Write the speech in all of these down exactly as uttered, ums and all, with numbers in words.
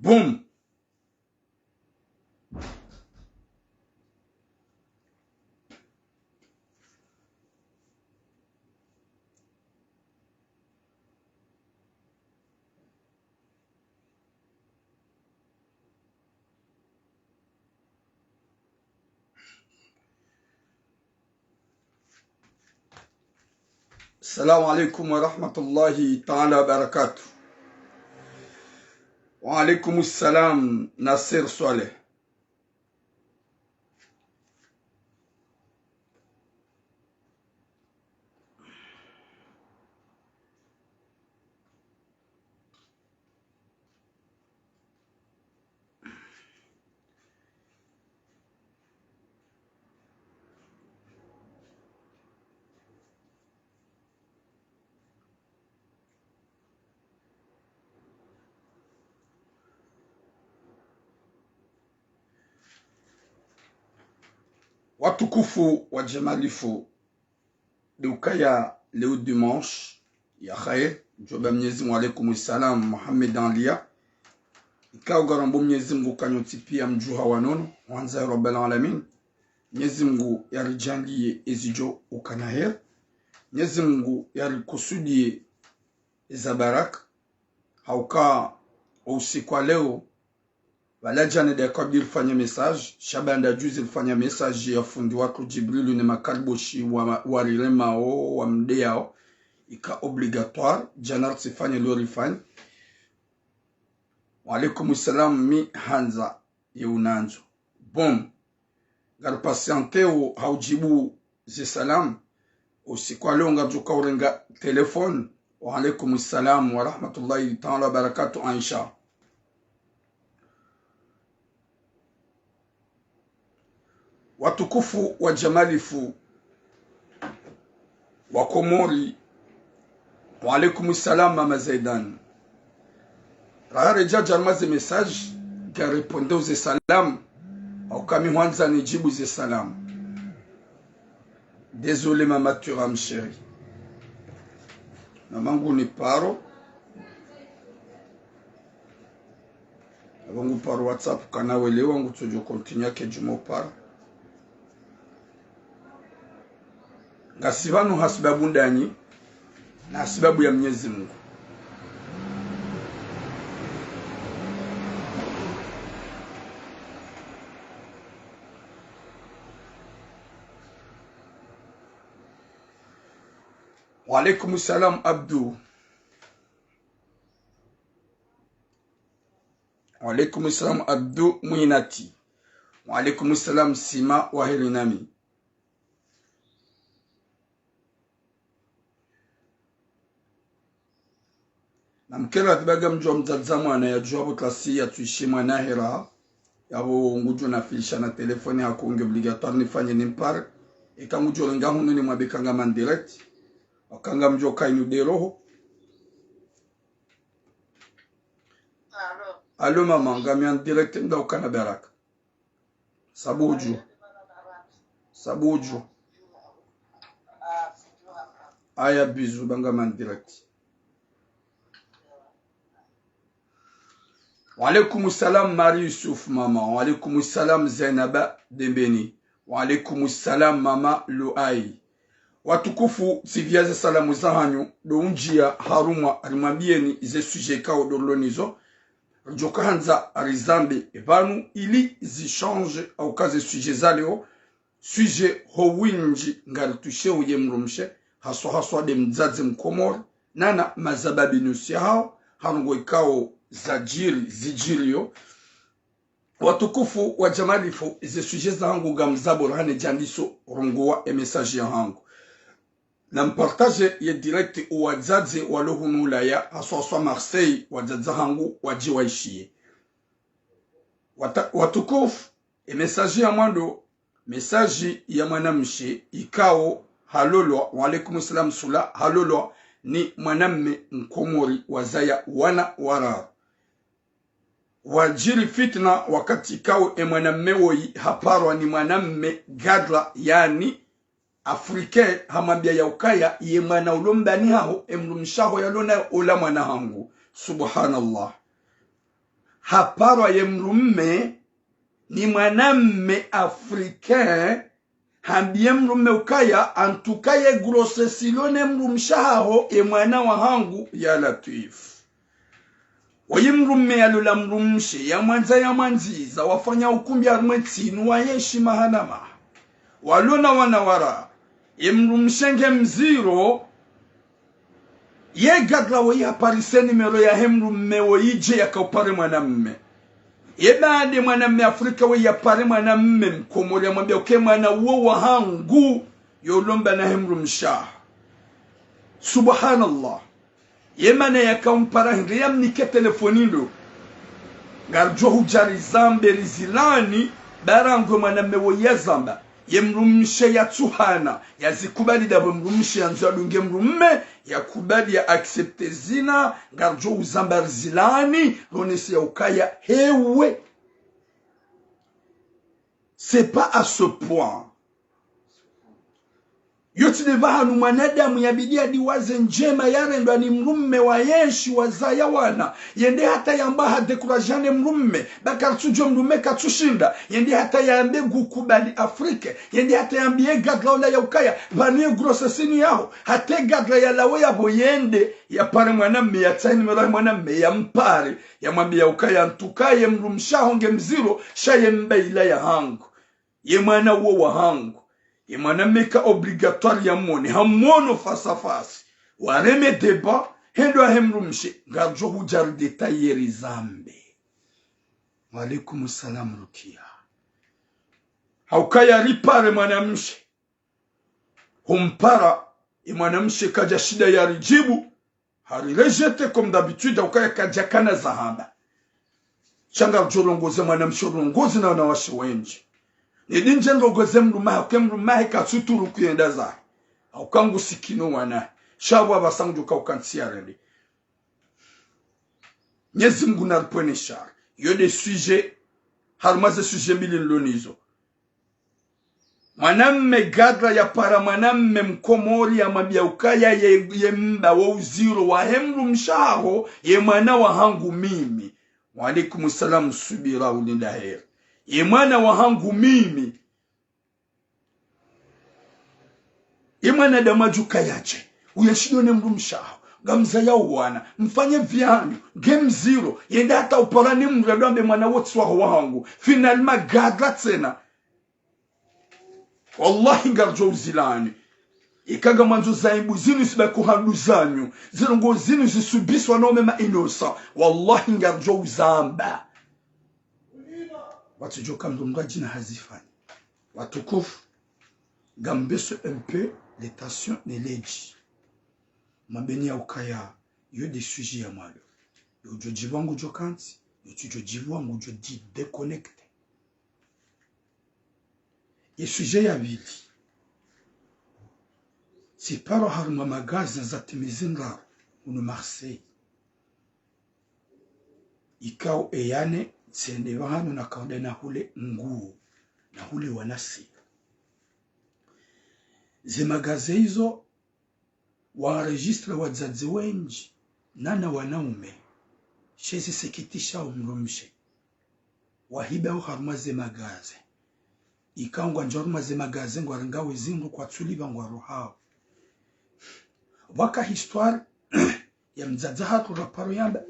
Boum. السلام عليكم ورحمة الله تعالى وبركاته. وعليكم السلام ناصر صالح. Watukufu wa Jamalifu, de ukaya leo dimanche ya khair, djoba Mnyezi Mungu, alaikum salam, Mohamed Anlia. Ikao ngarombo Mnyezi Mungu kanyu tsi pia mdjuha wa nono, wanza ya Rabbal Alamin. Mnyezi Mungu yaridjanlie ezidjo ukana heri. Mnyezi Mungu yarikusudie eza baraka. Hauka usiku wa leo, pvala djana de kabla rifanye message, sha baanda juzi rifanya message ya fundi watru Djibrilu ne makariboshi wa, wa riremao, wa mdeyao, ika obligatoire, djana ritsifanye leo rifanye. Wa alaikum salam, mi handza ye unandzo. Bon, ngari patiente o haudjibu ze salam. Usiku wa leo ngaridjo uka urenga telefoni. Wa alaikum salam wa rahmatullahi ta'ala wa barakatuh, Aisha. Watukufu wa Jamalifu, wa Komori, wa alaikum salam, Mama Zaidan. Raha redja djarma ze message, ngarépondre ze salam, hauka mi hwandza nidjibu ze salam. Désolé, Mama Thuram chérie. Mama nguni paro. Abo ngu paro WhatsApp kana welewa ngutsodjo continuer ke djuma upara. Ngasi pvanu hasibabu ndanyi, na hasibabu ya Mnyezi Mungu. Wa alaikum salam, Abdou. Wa alaikum salam, Abdou Mwinati. Wa alaikum salam, Sima wa heri nami. Na mkera atibaga mdjuwa mdzadze mwana ya djuwa bo klasi ya twishi mwana hera. Yabo ngudjo na filisha na telefoni hako nge obligatoire nifanye nimpare. Eka ngudjo renga hunu nimwambe ka ngami en direct. Hauka ngamdjo kainu de roho. Allô. Allô, mama, ngami en direct, nda ukana baraka. Sabu udjo. Sabu udjo. Aya, bisous, ba ngami en direct. Wa alaikum salam, Marie Youssouf, mama. Wa alaikum salam, Zainaba Dembeni. Wa alaikum salam, mama Luai. Watukufu, tsiviya ze salamu zahanyu, do undjiya harumwa, rimwambiyeni ze sujet kao do rilo nizo. Ridjo kahandza rizambe pvanu ili zi change hauka ze sujet za leo. Sujet ho windji ngari touché uye mdrumshe, haswa haswa de mdzadze Mkomori, nana mazababi nusu ya hao, harumwa ikao zadjiri, zidjiriyo. Watukufu wa Jamalifu, ze sujet zahangu ngamzabo rahane djandiso rongowa e message yahangu. Na mpartage ye direct o wadzadze walo hunu Ulaya, haswa haswa Marseille, wadzadze hangu wadji waishiye. Wata-, watukufu, e message ya mwando, message ya mwanamshe ikao halolwa, wa alaikum salam Sula, halolwa ni mwanamme Mkomori wazaya wana wararu. Wadjiri fitna wakati kao e mwanamme woyi haparwa ni mwanamme gadra, yaani Africain, hamwambiya ya ukaya ye mwana ulo mbani haho, e mdrumshe haho yalo naye ola mwana hangu. Subhanallah. haparwa ye mdrume ni mwanamme africain, hambiye mdrume ukaya, en tout cas ye grossesse ilo ne mdrumshe haho, ye mwana wahangu, ya Latwif. Woyi mdrume yalola mdrumshe, yamwandza yamwandziza, wafanya ukumbi harumwa ye ntsi inu, wayenshi maha na maha. Walo na wana wararu. Ye mdrumshe nge mdziro, ye gadra woyi haparise numéro yahe mdrume woyi dje yakaupare mwanamme. Ye baada ye mwanamme Afrika woyi yapare mwanamme Mkomori, yamwambiya uke mwana uwo wahangu, yolomba nahe mdrumshe haho. Subhanallah. Ye mana yakaumpara hindri, yamnike telefoni ndo. Ngaridjo hudja rizambe rizilani, ba rangu ye mwanamme woyi yazamba. Ye mdrumshe yatsuhana, yazikubali dapvo mdrumshe yandzo yadunge mdrume, yakubali ya accepte zina, ngaridjo uzamba rizilani, ronese ya ukaya, hewe. C'est pas à ce point. Yo tsi de pvahanu mwanadamu yabidi yadiwaze ndjema yarendwa ni mdrume wayenshi wazaya wana. Yende hata yamba hadécouragé ne mdrume. Ba karitsudjuwa mdrume katsushinda. Yende hata yambe ngukubali Afrika. Yende hata yambiye gadra ola ya ukaya. Pvanu ye grossesse ni yaho. Hata ye gadra yalawe yapvo yende. Yapare mwanamme yatsahe numéro yahe mwanamme yampare. Yamwambiya ukaya en tout cas ye mdrumshe haho nge mdziro. Sha ye mba ila yahangu. Ye mwana uwo wahangu. Ye mwanamme ka obligatoire yamwone, hamwono face à face. Wareme débat, hendo yahe mdrumshe, ngaridjo hudja ridétailler rizambe. Wa alaikum salam Rukia. Haukaya ripare mwanamshe. Humpara, ye mwanamshe kadjashinda yaridjibu, hari rejeté comme d'habitude, haukaya kadjakana zahamba. Sha ngaridjo rongoze mwanamshe, rongoze na wanawashe wendji. Nidi ndje rongoze mdrume hahe, uke mdrume hahe katsuturu kuyenda zahe. Hauka ngusikino wana. Sha pvo apvasa ngudjo kauka ntsi yarende. Mnyezi Mngu naripvwene shari. Yo de sujet, harumwa ze sujet mbili nilo nizo. Mwanamme gadra yapara mwanamme Mkomori yamwambiya ukaya ye, ye mba wo uziro wahe mdrumshe haho, ye mwana wahangu mimi. Wa alaikum salam, subira ulinda heri. Ye mwana wahangu mimi. Ye mwanadamu adjuka yadje. Uyenshi ndo ne mdrumshe haho. Ngamzaya wana. Mfanye vyanyu. Nge mdziro. Yende hata upara ni mdru yadjo wambe mwana wo tsi waho wahangu. Finalement gadra tsena. Wallahi ngaridjo uzilani. Ika ngamwandzo zaibu zinu zibaki ho handru zanyu. Zirongo zinu zisubiswa no mema innocent. Wallahi ngaridjo uzamba. Watsudjoka mdru mdru adjina hazifanya. Watukufu, ngambeso un peu les tensions ne ledji. Mabeni ya ukaya, yo de sujet ya mwalo. Yo djo djibu ngudjo kantsi, yo tsudjo djibu ngudjo di déconnecté. Ye sujet ya pvili. Tsiparo harumwa magasin za timizi ndraru, hunu Marseille. Ikao eyane, tsende pvahanu nakao nde nahule nguo, nahule wanasika. Ze magasin izo, waenregistré wadzadze wendji, nana wanaume, she zisikitishao mdrumshe. Wahiba oharumwa ze magasin. Ikao ngwandjao harumwa ze magasin ngwarengao ezindru kwatsulipva ngwarohao. Pvwaka histoire ya mdzadze hatru raparo yamba,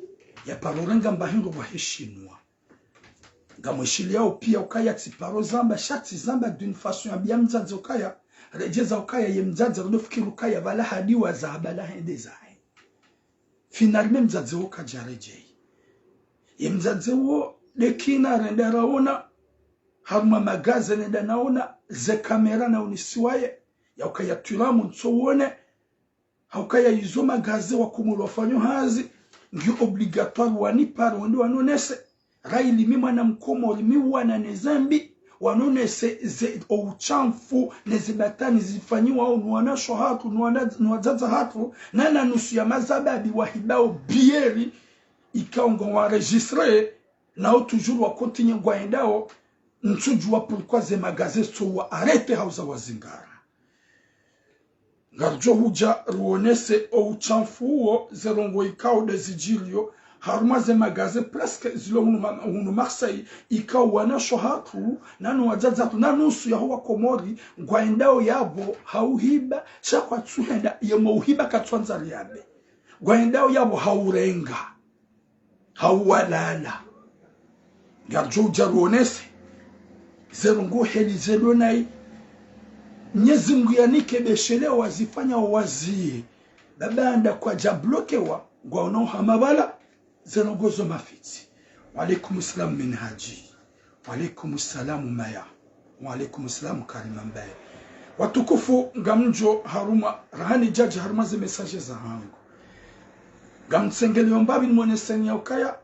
yaparo renga mbahindru pvwahe shinwa. Ngamwishiliyao pia ukaya tsiparo zamba, sha tsizamba d'une façon yambiya mdzadze ukaya, redjeza ukaya ye mdzadze rudofikiri ukaya pvala hadiwaza habala hende zahe. Finalement mdzadze wo kadjaredjeyi. Ye mdzadze wo dekina renda raona, harumwa magasin renda naona, ze caméra naonisiwaye, ya ukaya twiramu ntso wone, ha ukaya izo magasin wakumuro wafanyo hazi, ngi obligatoire wanipare wende wanonese, raili mi mwana Mkomori mi wana ne zambi, wanonese ze outshamfu ne ze batwali zifanyiwao ni wanasho hatru, ni wana, ni wadzadze hatru, nana nusu ya mazababi wahibao bieri, ikao ngwaenregistré, nao toujours wacontinué ngwaendao, ntsudjuwa pourquoi ze magasin tsowa arrêté hauza wazingara. Ngaridjo hudja ruonese outshamfu uwo zerongo ikao de zidjiriyo, harumwa ze magasin presque zilo hunu, hunu Marseille, ikao wanashe hatru, nano wadzadze hatru, na nusu yaho wa Komori, ngwaendao yapvo ha uhiba, sha kwatsuhenda, yemwe uhiba katswandza riambe. Ngwaendao yapvo ha urenga, ha uwalala. Ngaridjo udja ruonese ze ndrongoo heli zelo nayi. Mnyezi Mngu yanike besheleo wazifanya waziye. Baba anda kwadja blokewa, ngwaonao hama pvala, ze ndrongoo zo mafitsi. Wa alaikum salam Minhaji. Wa alaikum salam Maya. Wa alaikum salam Karima Mbaye. Watukufu, ngamdjo harumwa, rahana nidjadje harumwa ze message zahangu. Ngamtsengeleyo mbapvi nimoneseni ya ukaya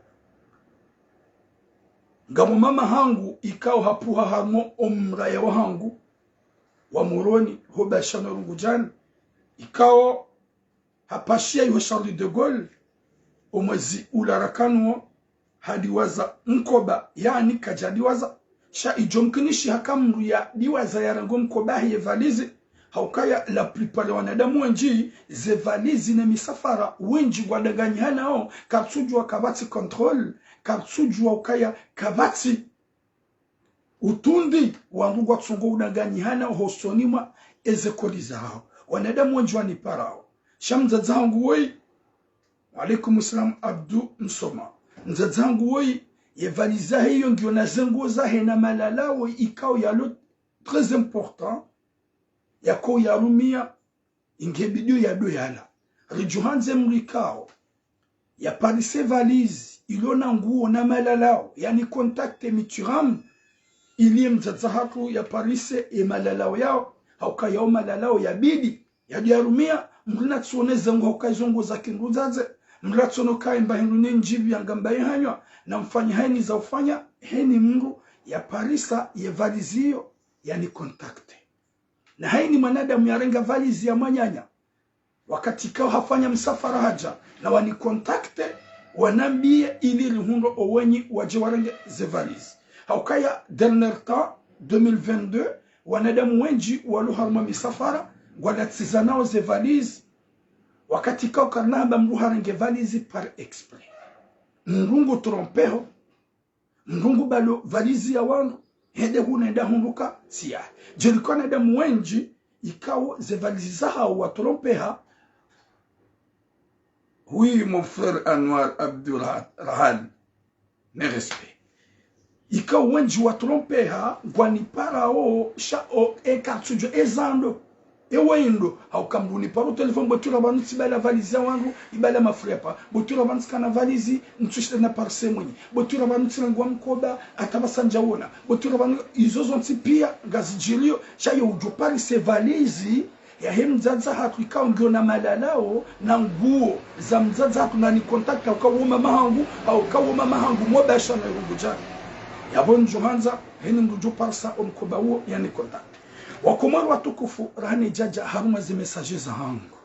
ngapvo mama hangu ikao hapvuha harumwa omraya wahangu wa Moroni, ho Bashano Rungudjani, ikao hapashiya iho Charles de Gaulle, omwezi ula rakanuwo, hadiwaza mkoba, yaani kadjadiwaza. Sha idjo mkinishi haka mndru yadiwaza yarenge omkoba hahe ye valizi, ha ukaya la plupart ya wanadamu wendji, ze valizi ne misafara, wendji ngwadanganyihanao, karitsudjuwa kapvatsi contrôle, karitsudjuwa ukaya kapvatsi utundi, wandru ngwatsongo udanganyihana hosoni mwa eze kodi zahawo. Wanadamu wendji waniparao. Sha mdzadze hangu woyi. Wa alaikum salam Abdu Msoma. Mdzadze hangu woyi, ye valizi yahe iyo ngiyo na ze nguo zahe na malalao ikao yalo très important, yakao yarumiya, inge bidi yo yado yala. Ridjo handze mndru ikao yaparise valizi ilo na nguo na malalao, yanicontacte mi tsiramu, ili ye mdzadze hatru yaparise ye malalao yao, ha ukaya yao malalao yabidi yadjo yarumiya, mndru natsione ze nguo ha ukaya izo nguo za hindru dzadze, mndru natsione ukaya mba hindru ne ndjipvi yanga mba ihanywa, na mfanye hayini za ufanya, heni mndru yaparisa ye valizi iyo, yanicontacte. Na hayini mwanadamu yarenga valizi ya mwananya, wakati ikao hafanya msafara hadja, na wanicontacte, wanambiye ili rihundre owenyi wadje warenge ze valizi. Ha ukaya dernier temps, deux mille vingt-deux, wanadamu wendji walo harumwa misafara, ngwalatsizanao ze valizi, wakati ikao karina hamba mndru harenge valizi par exprès. Mndru ngu trompeho, mndru ngu balo valizi ya wandru, hende hunu hende hundru ka, tsi yahe. Djeli ka wanadamu wendji, ikao ze valizi zahawo watrompeha. Oui, mon frère Anwar Abdurrahman, mes respects. Ikao wendji watrompeha, ngwaniparao, sha o, e karitsudjuwa, e zando. Ewe indo, ha uka mndru unipara o telefoni, bo tsi ula pvanu tsibala valizi ya wandru, ibala mafrapa. Bo tsi ula pvanu tsikana valizi, ntsushita na parise mwenyi. Bo tsi ula pvanu tsirangwa mkoba, hata pvasa ndjawona. Bo tsi ula pvanu, izo zontsi piya ngazidjiriyo, sha ye udjo parise valizi yahe mdzadze hatru ikao ngiyo na malalao, na nguo za mdzadze hatru, nanicontacte, ha uka wo mama hangu, ha uka wo mama hangu, mo Bashano Rungudjani. Yapvo ndjo handza, heni mndru udjo parisa omkoba uwo yanicontacte. Wakomori watukufu, rahana nidjadje harumwa ze message zahangu.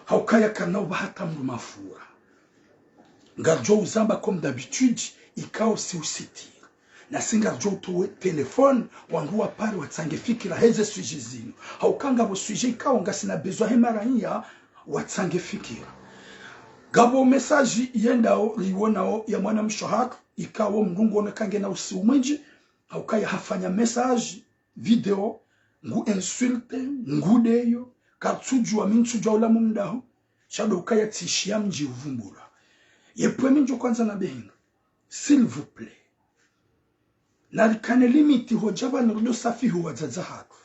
Ha ukaya karina upva hata mndru mafura. Ngaridjo uzamba comme d'habitude, ikao si usitiri. Nasi ngaridjo utowa telefoni, wandru wapare watsange fikira heze sujet zinu. Ha uka ngapvo sujet ikao ngasina besoin he maraiya watsange fikira. Ngapvo message yendao riwonao ya mwanamshe hatru, ikao mndru nguone ka ngena usiu mwindji, ha ukaya hafanya message, vidéo, ngu insulte, ngu deyo, karitsudjuwa mi ntsudjuwa ula mumdaho, sha ndo ukaya tsi shiya mdji uvumbulwa. Ye point mi ndjo kwandza nambe hindru, s'il vous plaît. Narikane limite hodja pvanu rudo safihu wadzadze hatru.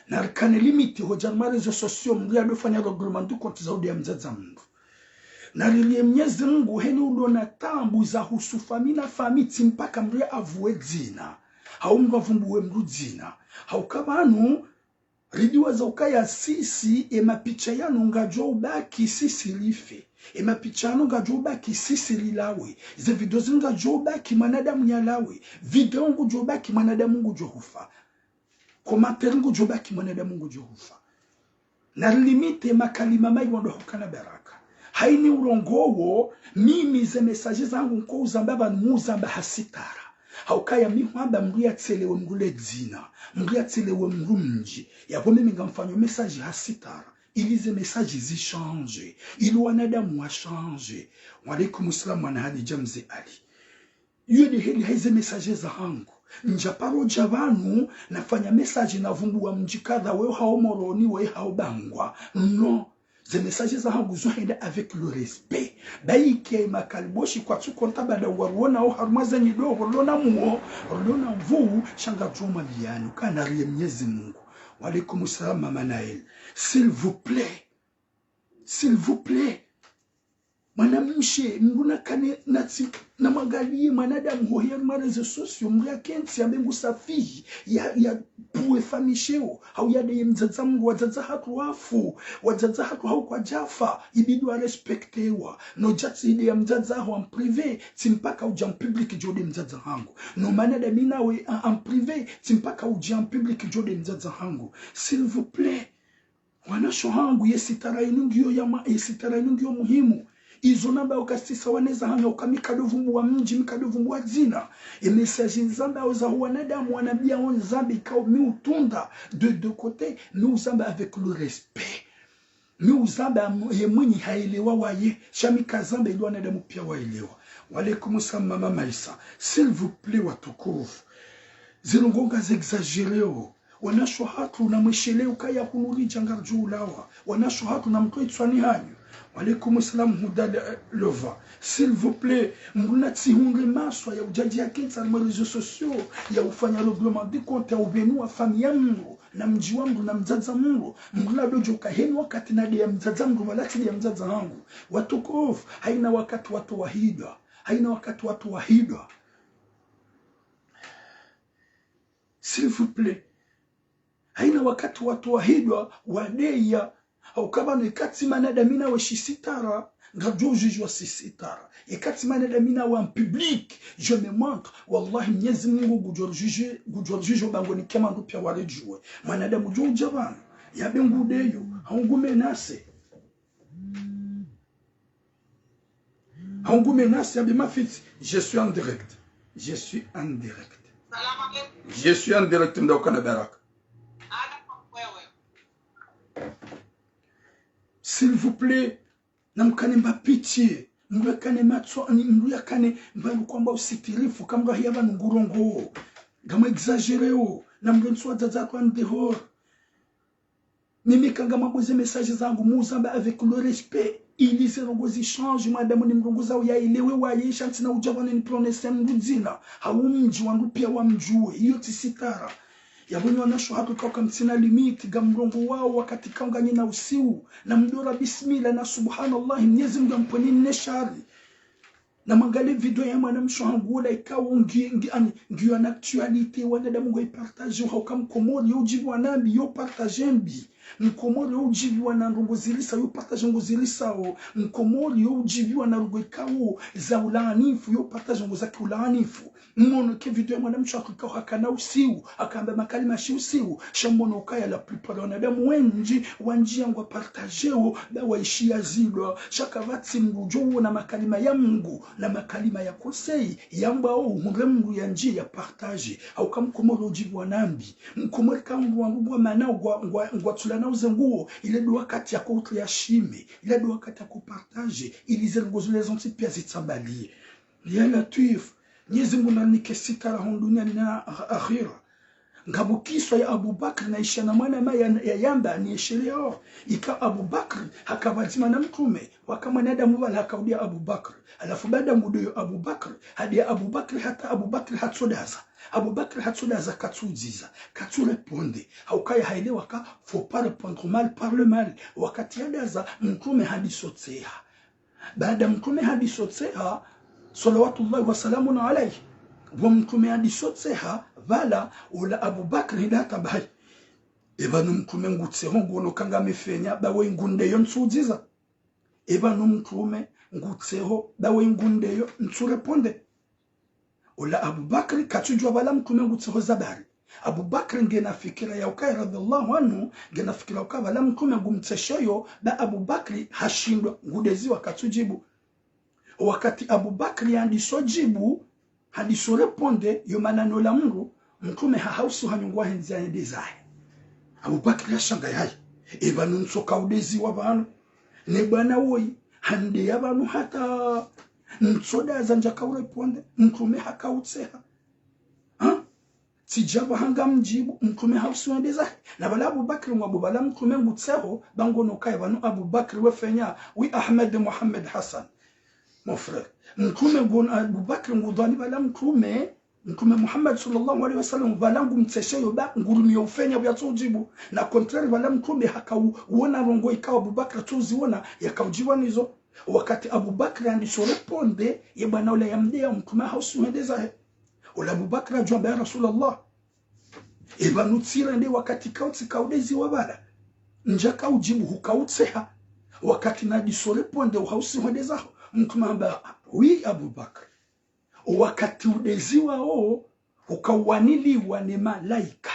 Narikane limite hodja harumwa réseaux sociaux mndru yado fanya règlement de compte za udeya mdzadze mndru. Nariliye Mnyezi Mngu heni udo na taabu za husu fami na fami tsi mpaka mndru ya avuwe dzina. Hau mndru avumbuwe mndru dzina. Ha uka pvanu, ridiwaza ukaya sisi, e mapicha yanu ngadjo ubaki sisi rife. E mapicha yanu ngadjo ubaki sisi rilawe. Ze vidéo zinu ngadjo ubaki mwanadamu yalawe. Vidéo ngudjo ubaki mwanadamu ngudjo hufa. Commentaire ngudjo ubaki mwanadamu ngudjo hufa. Narilimite makalima mayi wandru hukana baraka. Hayini urongowo, mimi ze message zangu nko uzamba pvanu mu uzamba ha sitara. Ha ukaya mi hwamba mndru yatselewe mndru le dzina, mndru yatselewe mndru mdji. Yapvo mimi ngamfanyo message ha sitara. Ili ze message zichange, ili wanadamu wachange. Wa alaikum salam, mwana Hadidja, mze Ali. Iyo nde heli hayi ze message zahangu. Ndja paro dja pvanu, nafanya message navumbuwa mdji kadha, wewe hao Moroni, wewe hao Bangwa. Non. Ze message zahangu zo henda avec le respect. Baike makaliboshi kwatsu konta bada ngwa ruona o harumwa ze nyido, ruona muo, ruona mvuu, sha ngadjo maliani, ukana riye Mnyezi Mungu. Wa alaikum salam, Mama Naël. S'il vous plaît. S'il vous plaît. Mwanamshe, mdru nakane natsi, namwangaliye mwanadamu hohe harumwa réseaux sociaux, mdru yakentsi yambe ngu safihi, ya, ya puwe famisheo, hau yadeye mdzadza mdru, wadzadza hatru wafu, wadzadza hatru hau kwadjafa, ibidi wa respectewa. No djatsi ideye mdzadza ho en privé, tsi mpaka udja en public djo deye mdzadza hangu. No mwanadamu nawe en, en privé, tsi mpaka udja en public djo deye mdzadza hangu. S'il vous plaît. Wanasho hangu, ye sitara inu ngiyo ya ma-, ye sitara inu ngiyo muhimu. Izo namba uka sisa waneza hanya uka mi kado vumbuwa mdji, mi kado vumbuwa dzina. Ye message nizambao za wanadamu wanambia o nizambe ikao mi utunda de deux côtés, mi uzamba avec le respect. Mi uzamba m-, ye mwinyi haelewa waye, sha mi kazamba ili wanadamu pia waelewa. Wa alaikum salam, Mama Maïssa. S'il vous plaît, watukufu. Zinu ngonga ze exagéreo. Wanasho hatru namweshelee ukaya hunu ridja ngaridjo ulawa. Wanasho hatru namtowe itswani hanyu. Wa alaikum salam, Huda, eh, Lova. S'il vous plaît, mdru natsihundre maswa ya udjadji yakentsi harumwa réseaux sociaux, ya ufanya règlement de compte, ya ubenuwa famiyi ya mdru, na mdji wa mdru, na mdzadza mdru. Mdru nadodjo ka heni wakati nadeye mdzadza mdru, wala tsideye mdzadza hangu. Watukufu, haina wakati watru wahidwa. Haina wakati watru wahidwa. S'il vous plaît. Haina wakati watru wahidwa, wadeya. Hauka pvanu ikatsi mwanadamu nawe shisitara, ngadjo ujijwa sisitara. Ikatsi mwanadamu nawe en public, je me montre. Wallahi, Mnyezi Mungu ngudjo rijije, ngudjo rijije bangweni kema ndru pia warejuwe. Mwanadamu djo udja pvanu, yambe ngudeyo, hau ngu menacé. Hau ngu menacé, yambe mafitsi, je suis en direct. Je suis en direct. Je suis en direct, mdru ukana baraka. S'il vous plaît, namkane mba pitié. Mdru yakane matso, mdru yakane mba kwamba usitirifu, kamdru hiya pvanu ngurongowo. Ngamwa exagéreo, na mdru ntsu wadzadza hatru en dehors. Mimi kanga mambo ze message zangu, muzamba avec le respect. Ili ze ndrongo zichange, mwanadamu ni mrongoza uyaelewe waye, sha ntsina udja pvanu ni prononcer mdru dzina. Hau mdji wa mdru pia wamjuwe. Iyo tsi sitara. Yapvo nyi wanasho hatru kauka mtsina limite, ngamrongowao wakati kaunganyina usiu. Namdora bismillah na subhanallah, Mnyezi Mungu yampvweni ne shari. Namwangalie video ya mwanamshe hangu wola ikao ngi, ngi, ani, ngiyo na actualité, wanadamu ngo ipartage, hauka Mkomori yo udjiviwa na mbi, yo partage mbi. Mkomori yo udjiviwa na ndrongo zirisa, yo partage ndrongo zirisao. Mkomori yo udjiviwa na ndrongo ikao za ulaanifu, yo partage ndrongo za kiulaanifu. Mmono ke video ya mwanamshe hakika hakana usiu, hakamba makalima shi usiu, sha mmono ukaya la plupart ya wanadamu wendji, wandjia ngwa partageo, ba waishiya zidwa, sha kapvatsi mdru djo uona makalima ya Mungu, na makalima ya conseil, yambwao uhundre mdru yandjie ya partage, hauka Mkomori udjiviwa na mbi, Mkomori ka mdru wangu ngwa mana ngwa, ngwa, ngwa tsula na uze nguo, ile ndo wakati yako utu ya shime, ile ndo wakati yako partage, ili ze ndrongo zile zontsi pia zitsambalie. Ya Latwif, Mnyezi Mungu nanike sitara hunu duniani na akhira. Ngapvo kiswa ya Abu Bakr na isha na mwanama ya, ya yamba ni esheleo. Ika Abu Bakr haka pvadzima na Mtrume, waka mwanadamu pvala haka udiya Abu Bakr. Halafu baada ngudeyo Abu Bakr, hadiya Abu Bakr hata Abu Bakr hatsodaza. Abu Bakr hatsodaza, katsudziza, katsu répondre. Haukaya haelewa ka, faut pas répondre au mal par le mal. Wakati yadaza, Mtrume hadisotseha. Baada Mtrume hadisotseha, salawatullahi wa salamun alayhi, pvo Mtrume hadisotseha, pvala ola Abu Bakr hidata bahi. Epvanu Mtrume ngutseho ngono kanga mifenya, ba we ngundeyo ntsudziza. Epvanu Mtrume ngutseho, ba we ngundeyo ntsu répondre. Ola Abu Bakr katsudjuwa pvala Mtrume ngutseho zabari. Abu Bakr ngena fikira ya ukaya radhiyallahu anhu, ngena fikira uka pvala Mtrume ngumtsesheyo, ba Abu Bakr hashindwa ngudeziwa katsudjibu. Wakati Abu Bakr yandiso djibu, handiso répondre, yo mana nola mdru, Mtrume hahausu hanyungu wahendzi yaende zahe. Abu Bakr hashanga yayi. E pvanu ntsoka udeziwa pvanu. Ne bwana woyi, handeya pvanu hata ntsodaza ndjaka ureponde, mtrume haka utseha. Ha? Tsidja pvaha ngamdjibu, mtrume hausi hwende zahe. Na pvala Abubakri ngwambo pvala mtrume ngutseho, ba ngono kaya pvanu Abubakri wefanya, wi Ahmed Mohamed Hassan. Mon frère. Mtrume ngono Abubakri ngudhwani pvala mtrume, mtrume Muhammad swallallahu alayhi wa sallam, pvala ngumtsesheyo ba ngurumiyo ufanya pvwatso udjibu. Na contraire pvala mtrume haka u-, uona ndrongoo ikao Abubakri tsuziona, yaka udjibu nizo. Wakati Abubakri handiso reponde, ye bwana ula yamdeya mtrume hausi hwende zahe. Ola Abubakri hadjo hamba, ya Rasulallah, e pvanu tsirende wakati kautsi kaudeziwa pvala. Ndjaka udjibu huka utseha. Wakati nadiso reponde uhausi hwende zaho. Mtrume hamba, wi Abubakri. Wakati udeziwa o, uka uwaniliwa ne malaika.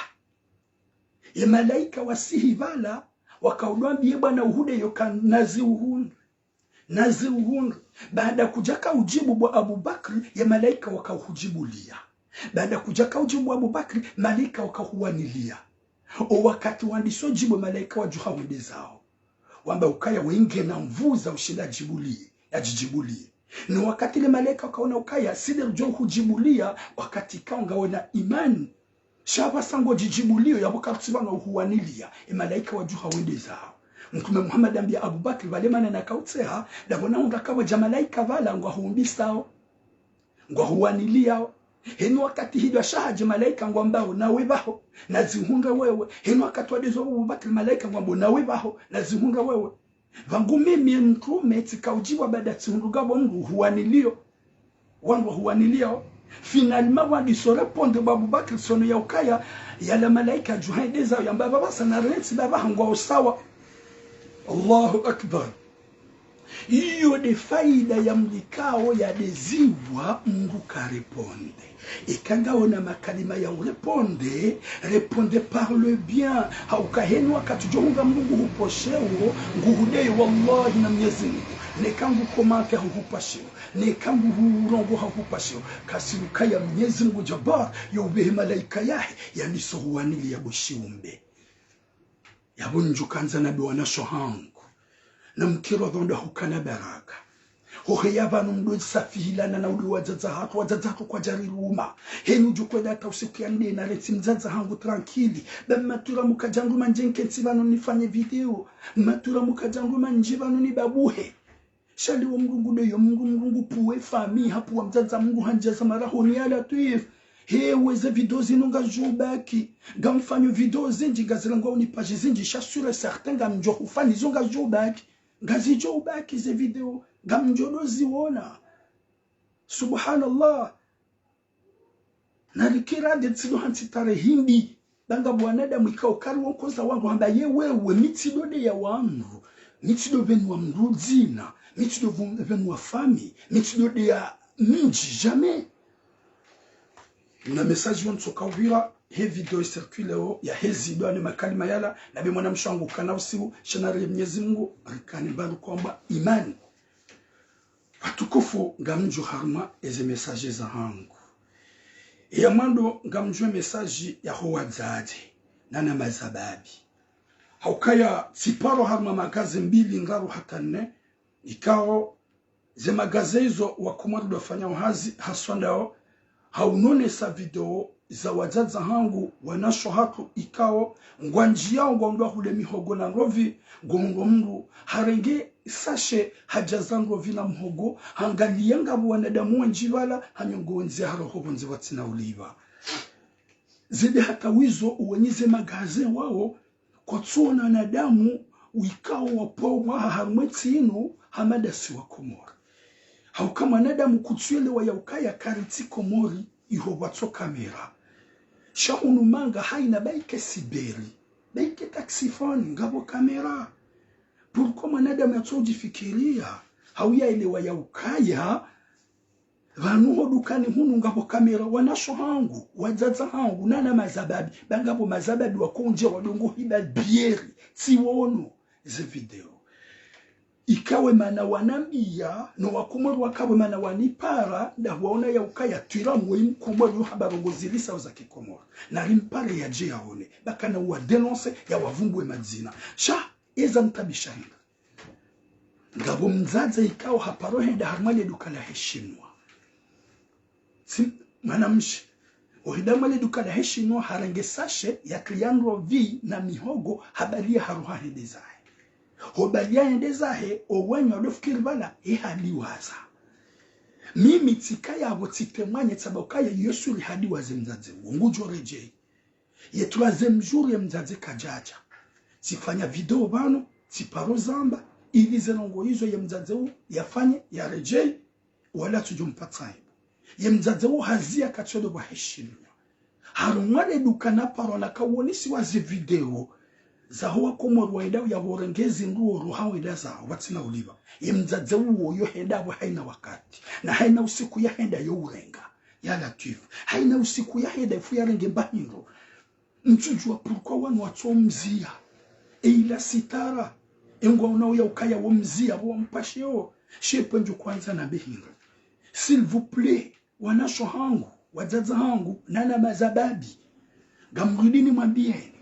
Ye malaika wasihi pvala, waka udwambi ye bwana uhudeyo ka nazi uhundru. Nazi uhundru. Baada kudjaka udjibu bo Abubakri, ye malaika waka uhudjibuliya. Baada kudjaka udjibu bo Abubakri, malaika waka uhuwaniliya. O wakati wandiso djibu malaika wadjuha wende zawo. Wamba ukaya wengena mvuza ushinda djibuliye, yadjidjibuliye. No wakati le malaika wakaona ukaya, side rudjo hudjibuliya, wakati kaunga wena imani. Sha pvasa ngodjidjibuliyo, yapvo karutsi pvanu uhuwaniliya, e malaika wadjuha wende zawo. Mtrume Muhammad hambiya Abubakri, pvale mana naka utseha, ndapvo nahundra kapvwadja malaika pvala ngwahumbisao, ngwahuwaniliyao. Heni wakati hidwa sha hadje malaika ngwambao, nawe pvaho, nazihundre wewe. Heni wakati wadezo Abubakri malaika ngwambo, nawe pvaho, nazihundre wewe. Pvangu mimi mtrume tsika udjibu baada tsihundru ngapvo mndru uhuwaniliyo. Wandru wahuwaniliyo. Finalement, wandiso reponde bo Abubakri sono ya ukaya, yala malaika djuha yende zawo yamba pvapvasa narentsi pvapvaha ngwao sawa. Allahu Akbar. Iyo nde faida ya mlikao yadeziwa mndru kareponde. Eka ngaona makalima ya ureponde, répondez par le bien. Hauka heni wakati udjo hunga mndru nguhuposhewo, nguhudeyo wallahi na Mnyezi Mngu. Neka ngu commenter hahupashewo. Neka nguhurongoa hahupashewo. Kasi ukaya Mnyezi Mngu Jabbar, yo ubehe malaika yahe, yandiso huwaniliya bo shiumbe. Yapvo ndjo kandza nambe wanasho hangu. Namkiri pvandza hukana baraka. Hoheya pvanu mdo safihilana na uli wadzadze hatru, wadzadze hatru kwadjariruma. Heni udjo kwenda hata usiku ya nde narentsi mdzadze hangu tranquille. Ba matura mukadjandru mandje nkentsi pvanu nifanye video. Matura mukadjandru mandje pvanu nibabuhe. Sha leo mndru ngudeyo mndru, mndru ngupuwe famille, hapuwa mdzadze mndru handjaza marahoni ya Latwif. Hewe ze video zinu ngazidjo ubaki. Ngamfanyo video zindji ngazirangwao ni page zindji, sha sûr et certain ngamdjo hufanya zo ngazidjo ubaki. Ngazidjo ubaki ze video, ngamdjo ndo ziona. Subhanallah. Narikira nde tsido hantsi tarehi mbi. Ba ngapvo wanadamu ikao kari wonkoza wandru hamba ye wewe, mi tsido deya wandru, mi tsido pvenuwa mndru dzina, mi tsido pvu-, pvenuwa famille, mi tsido deya mndji, jamais. Na message wo ntsoka uvira, he video i circule wo, ya hezi dwa ne makalima yala, na be mwanamshe wangu kana usiu, sha nari Mnyezi Mngu, rikane mbaru kwamba imani. Watukufu, ngamdjo harumwa eze message zahangu. Ya mwando ngamdjo message ya ho wadzadze, nana mazababi. Haukaya tsiparo harumwa magaze mbili ndraru hata nne, ikao ze magaze izo wakomori ndo wafanyao hazi haswa ndao, haunonesa video za wadzadze hangu wanasho hatru ikao, ngwandjiyao ngwandrwa hule mihogo na ndrovi, ngohundro mndru harenge sachet hadjaza ndrovi na mhogo, hangaliya ngapvo wanadamu wendji pvala, hanyongo wendze haroho pvondze pvwatsina ulipva. Zidi hata wizo uwenyi ze magaze wao, kwatsuona wanadamu wikao wapvao mwaha harumwa entsi inu hama ndasi wakomori. Hauka mwanadamu kutsuyelewa ya ukaya karitsi Komori iho pvwatso kamera. Sha hunu manga haina baike siberi, baike taxifoni ngapvo kamera. Pourquoi mwanadamu yatso udjifikiriya, hau yaelewa ya ukaya pvanu ho dukani hunu ngapvo kamera, wanasho hangu, wadzadze hangu, nana mazababi, ba ngapvo mazababi wako ndje wadongo hiba bieri, tsiwono ze video. Ikawe mana wanambiya, no wakomori wakawe mana wanipara, nda waona ya ukaya twira mwe mkomori yo hamba ndrongoo zili sawa za kikomori. Nari mpare yadje yaone, ba kana uwa dénoncer, ya wavumbuwe madzina. Sha, eza mtabisha hindri. Ngapvo mdzadze ikao haparo henda harumwa le duka lahe shinwa. Si mwanamshe. Ohenda harumwa le duka lahe shinwa harenge sachet ya tria ndrovi na mihogo habaliya haruha hende zahe. Hobaliya hende zahe, owenyi wado fikiri pvala, ye hadiwaza. Mimi tsika yapvo tsitemwanye tsamba ukaya iyo suri hadiwaze mdzadze wo. Ngudjo redjeyi. Ye troisième jour ye mdzadze kadjadja. Tsifanya video pvanu, tsiparo zamba, ili ze ndrongoo izo ye mdzadze wo yafanye, yaredjeyi, wala tsudjo mpatsa aibu. Ye mdzadze wo haziya katsodo pvwa he shinwa. Harumwa le duka naparo nakaonesiwa ze video zaho wakomori waendao yapvo urenge zindru oro hawenda zaho, pvatsina ulipva. Ye mdzadze uwo yo henda pvo haina wakati. Na haina usiku yahenda yo urenga. Ya Latwifu. Haina usiku yahenda ifu yarenge mba hindru. Ntsudjuwa pourquoi wanu watso mziya. E ila sitara. E ngwaonao ya ukaya wo mziya, wo mpasheo. Shepvendjo kwandza nambe hindri. S'il vous plaît, wanasho hangu, wadzadze hangu, nana mazababi. Ngamrudi nimwambiyeni.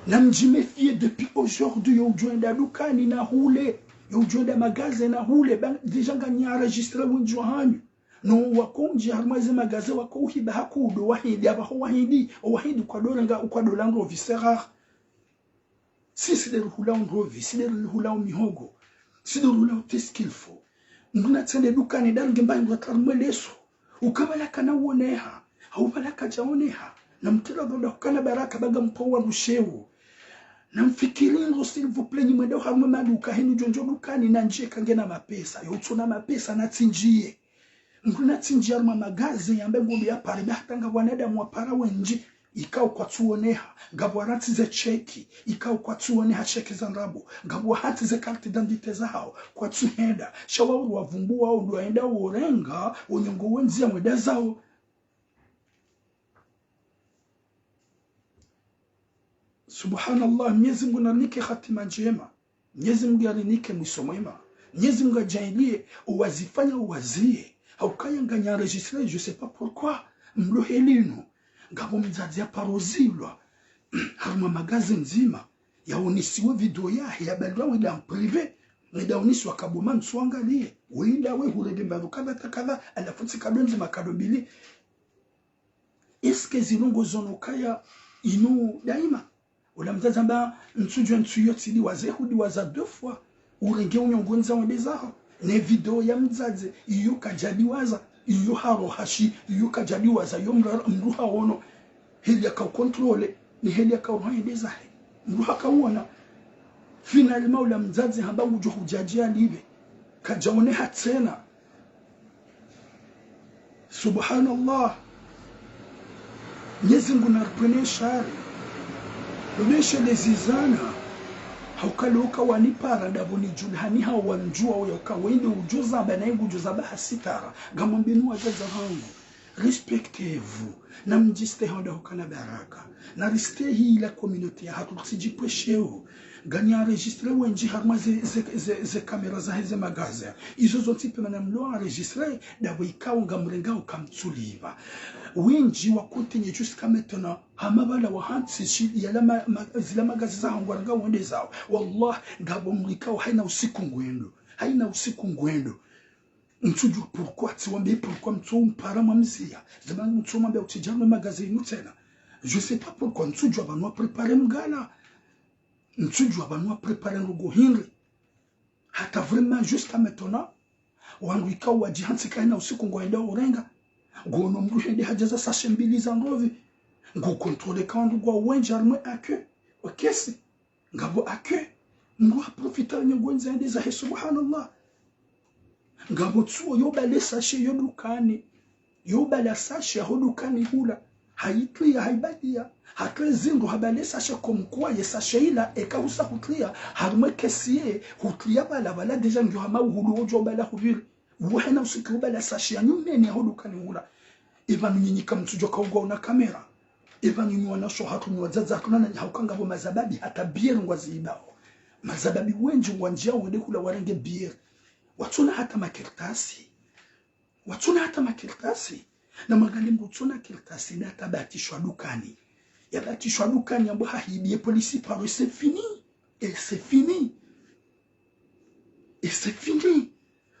Namdjiméfier depuis aujourd'hui, yo udjo enda dukani na hule. Yo udjo enda magaze na hule, ba, déjà nganyi enregistré wendji wahanyu. No wakondji harumwa ze magaze wakouhiba hakudo wahindi, apvaho wahindi, owahindi kwadorenga, ukwadola ndrovi, c'est rare. Si, si nde ruhulao ndrovi, si nde ruhulao mihogo, si nde ruhulao tout ce qu'il faut. Mndru natsende dukani ndarenge mba hindru hata harumwa leso. Uka pvala kana uoneha, hau pvala kadjaoneha. Namtela pvo nda hukana baraka ba ngampvo wandru sheo. Namfikiri ndro, s'il vous plaît, nyi mwendao harumwa maduka henu djondjo dukani nandjiye kangena mapesa. Yo utsona mapesa natsindjiye. Mndru natsindjiye harumwa magaze yambe ngombe yapare, ba hata nga wanadamu wapara wendji. Ikao kwatsuoneha, ngapvo waranti ze cheki, ikao kwatsuoneha cheki za ndrabo, ngapvo waranti ze carte d'identité zahao, kwatsuhenda, sha wao wavumbuwao ndo waenda worenga, wonyongo wendziya mwenda zao. Subhanallah, Mnyezi Mungu narinike hatima ndjema. Mnyezi Mungu yarinike mwiso mwema. Mnyezi Mungu adjaaliye owazifanya owaziye. Haukaya nganyi enregistré, je sais pas pourquoi. Mlo helinu. Ngapvo mdzadze yaparozilwa harumwa magaze ndzima. Yaonesiwe video yahe, yabalwa wenda en privé. Wenda onesiwa kabuma ntsu angaliye. Wenda we hurebe mbaru kadha ta kadha, halafu tsi kado ndzima, kado mbili. Est-ce que zinu ngozono ukaya inu daima? Ola mdzadze amba, ntsudjuwa ntsu iyo tsidiwaze, hudiwaza deux fois. Urenge unyongo wendza wende zaho. Ne video ya mdzadze, iyo kadjadiwaza, iyo haroha shi, iyo kadjadiwaza, iyo mra-, mndru haono. Heli yaka ucontrôlé, ni heli yaka uroha yende zahe. Mndru haka uona. Finalement, ola mdzadze hamba ngudjo hudjadji alipve. Kadjaoneha tsena. Subhanallah. Mnyezi Mungu naripvwene shari. Rubeshe lezizana. Haukaloka wanipara ndapvo nidjulihani hao wandjuwa uya uka wende udjo zamba na ingu udjo zamba ha sitara. Ngamwambiyeni wadzadze hangu. Respectez-vous. Namdjistehi honda hukana baraka. Naristehi la communauté yahatru, tsidjipvwesheo. Nganyi enregistré wendji harumwa ze, ze, ze, ze caméra zaheze magaze. Izo zontsi pvema namlo enregistré, ndapvo ikao ngamrengao kamtsulipva. Wendji wa continué jusqu'à maintenant, hama pvala wahantsi shi, yala ma, ma, zila magaze zaho ngwarengao wende zao. Wallah, ngapvo mrikao haina usiku ngwendo. Haina usiku ngwendo. Ntsudjuwa pourquoi, tsiwambiye pourquoi mtso mpara mwamziya. Zema mtso mwambiya utsidja harumwa magaze inu tsena. Je sais pas pourquoi, ntsudjuwa pvanu wapréparé mgala. Ntsudjuwa pvanu wapréparé ndrongoo hindri. Hata vraiment, jusqu'à maintenant, wandru ikao wadjihantsi ka haina usiku ngwaenda urenga. Ngono mndru hende hadjaza sachet mbili za ndrovi. Ngo contrôlé ka wandru ngwao wendji harumwa accueil. Okesi. Ngapvo accueil. Mndru haprofita nyongo wendza yende zahe, subhanallah. Ngapvo tsuwo yo bale sachet yo dukani. Yo bala sachet yaho dukani hula. Hayitwiya, hayibaliya. Hatwiya zindru habale sachet comme quoi ye sachet ila eka husa hutwiya. Harumwa kesi ye hutwiya pvala pvala déjà ngiyo hama uhulu wodjo bala hupviri. Uwo haina usiku yo bala sachet ya nyumeni yaho dukani hula. Epvanu nyinyi kamtsudjuwa ka ugwa una caméra. Epvanu nyinyi wanasho hatru nyi wadzadze hatru nana nyi hauka ngapvo mazababi hata bière ngwaziibao. Mazababi wendji ngwandjiao wende hula warenge bière. Watsuna hata makartasi. Watsuna hata makartasi. Na mwangalie mndru utsuna kartasi na hata bahatishwa dukani. Yabahatishwa dukani yambwa hahibiye, police iparo, c'est fini. Et c'est fini. Et c'est fini.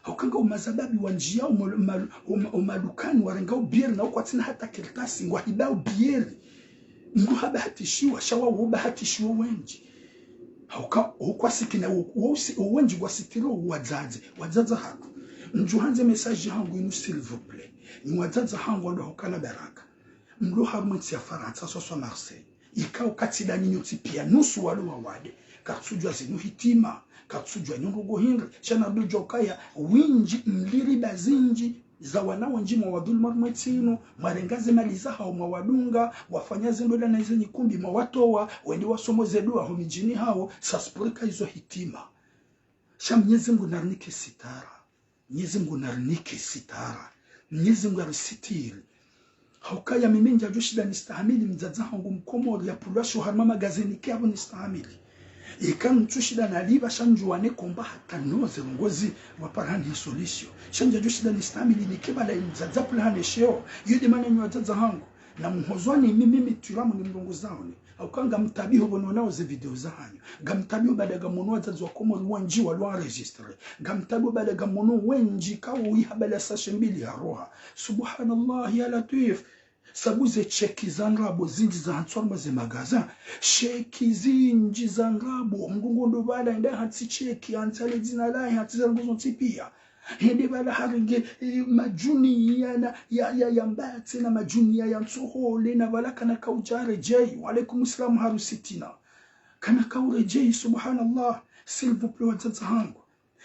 Hauka nga umazababi wandjiao uma-, uma-, uma-, umadukani warengao bière na ukwatsina hata kartasi ngwahibao bière. Mndru habahatishiwa, sha wao wabahatishiwa wendji. Hauka, hukwasikina wo-, wo-, usi-, wo wendji ngwasitiro wadzadze, wadzadze hatru. Mdjuhandze message hangu inu, s'il vous plaît. Nyi wadzadze hangu wandru hukana baraka. Mlo harumwa ntsi ya Farantsa, soswa Marseille. Ikao katsi nda nyinyi ntsi pia nusu walo wawade. Katsudjua zinu hitima, katsudjua nyungu hindri. Sha na dudjua ukaya, wendji mliriba zindji za wana wendji mwawadhulumu harumwa ntsi inu, mwarenga ze mali zahao mwawadunga, wafanya ze ndola na ze nyikumbi mwawatowa, wende wasome ze dua ho midjini hao, ça se pourrait ka izo hitima. Sha Mnyezi Mngu narinike sitara. Mnyezi Mngu narinike sitara. Mnyezi Mngu arisitiri. Haukaya mimi ntsudjoshinda nistahamili mdzadze hangu Mkomori yapvulwa shiwo harumwa magazini ke apvo nistahamili. Ika ntsushinda nalipva sha ndjuwa ne komba hata no ze ndrongoo zi waparani solution. Sha ntsudjoshinda nistahamili nike pvala mdzadze apvulwa hane shiwo. Iyo nde mana nyi wadzadze hangu. Na muhozwani mimi, mimi turamu ni mrongozaoni. Hauka ngamtabiho pvo nonao ze video zahanyu. Ngamtabiho baada ngamono wadzadze wa Komori wendji walo enregistré. Ngamtabiho baada ngamono wendji kawo iha bala sashe mbili haroha. Subhanallah ya Latwif. Sabu ze cheki za ndrabo zindji zahantswa harumwa ze magaza. Cheki zindji za ndrabo. Mndru ngondo pvala hende hantsi cheki, hantsi ale dzina lahe, hantsi ze ndrongoo zontsi pia. Hende pvala harenge, eh, madjuni ya na, ya, ya, ya mbatse na madjuni ya, ya ntsohole na pvala kana kaudja redjeyi. Wa alaikum salam harusi tsena. Kana kauredjeyi, subhanallah. S'il vous plaît, wadzadze hangu.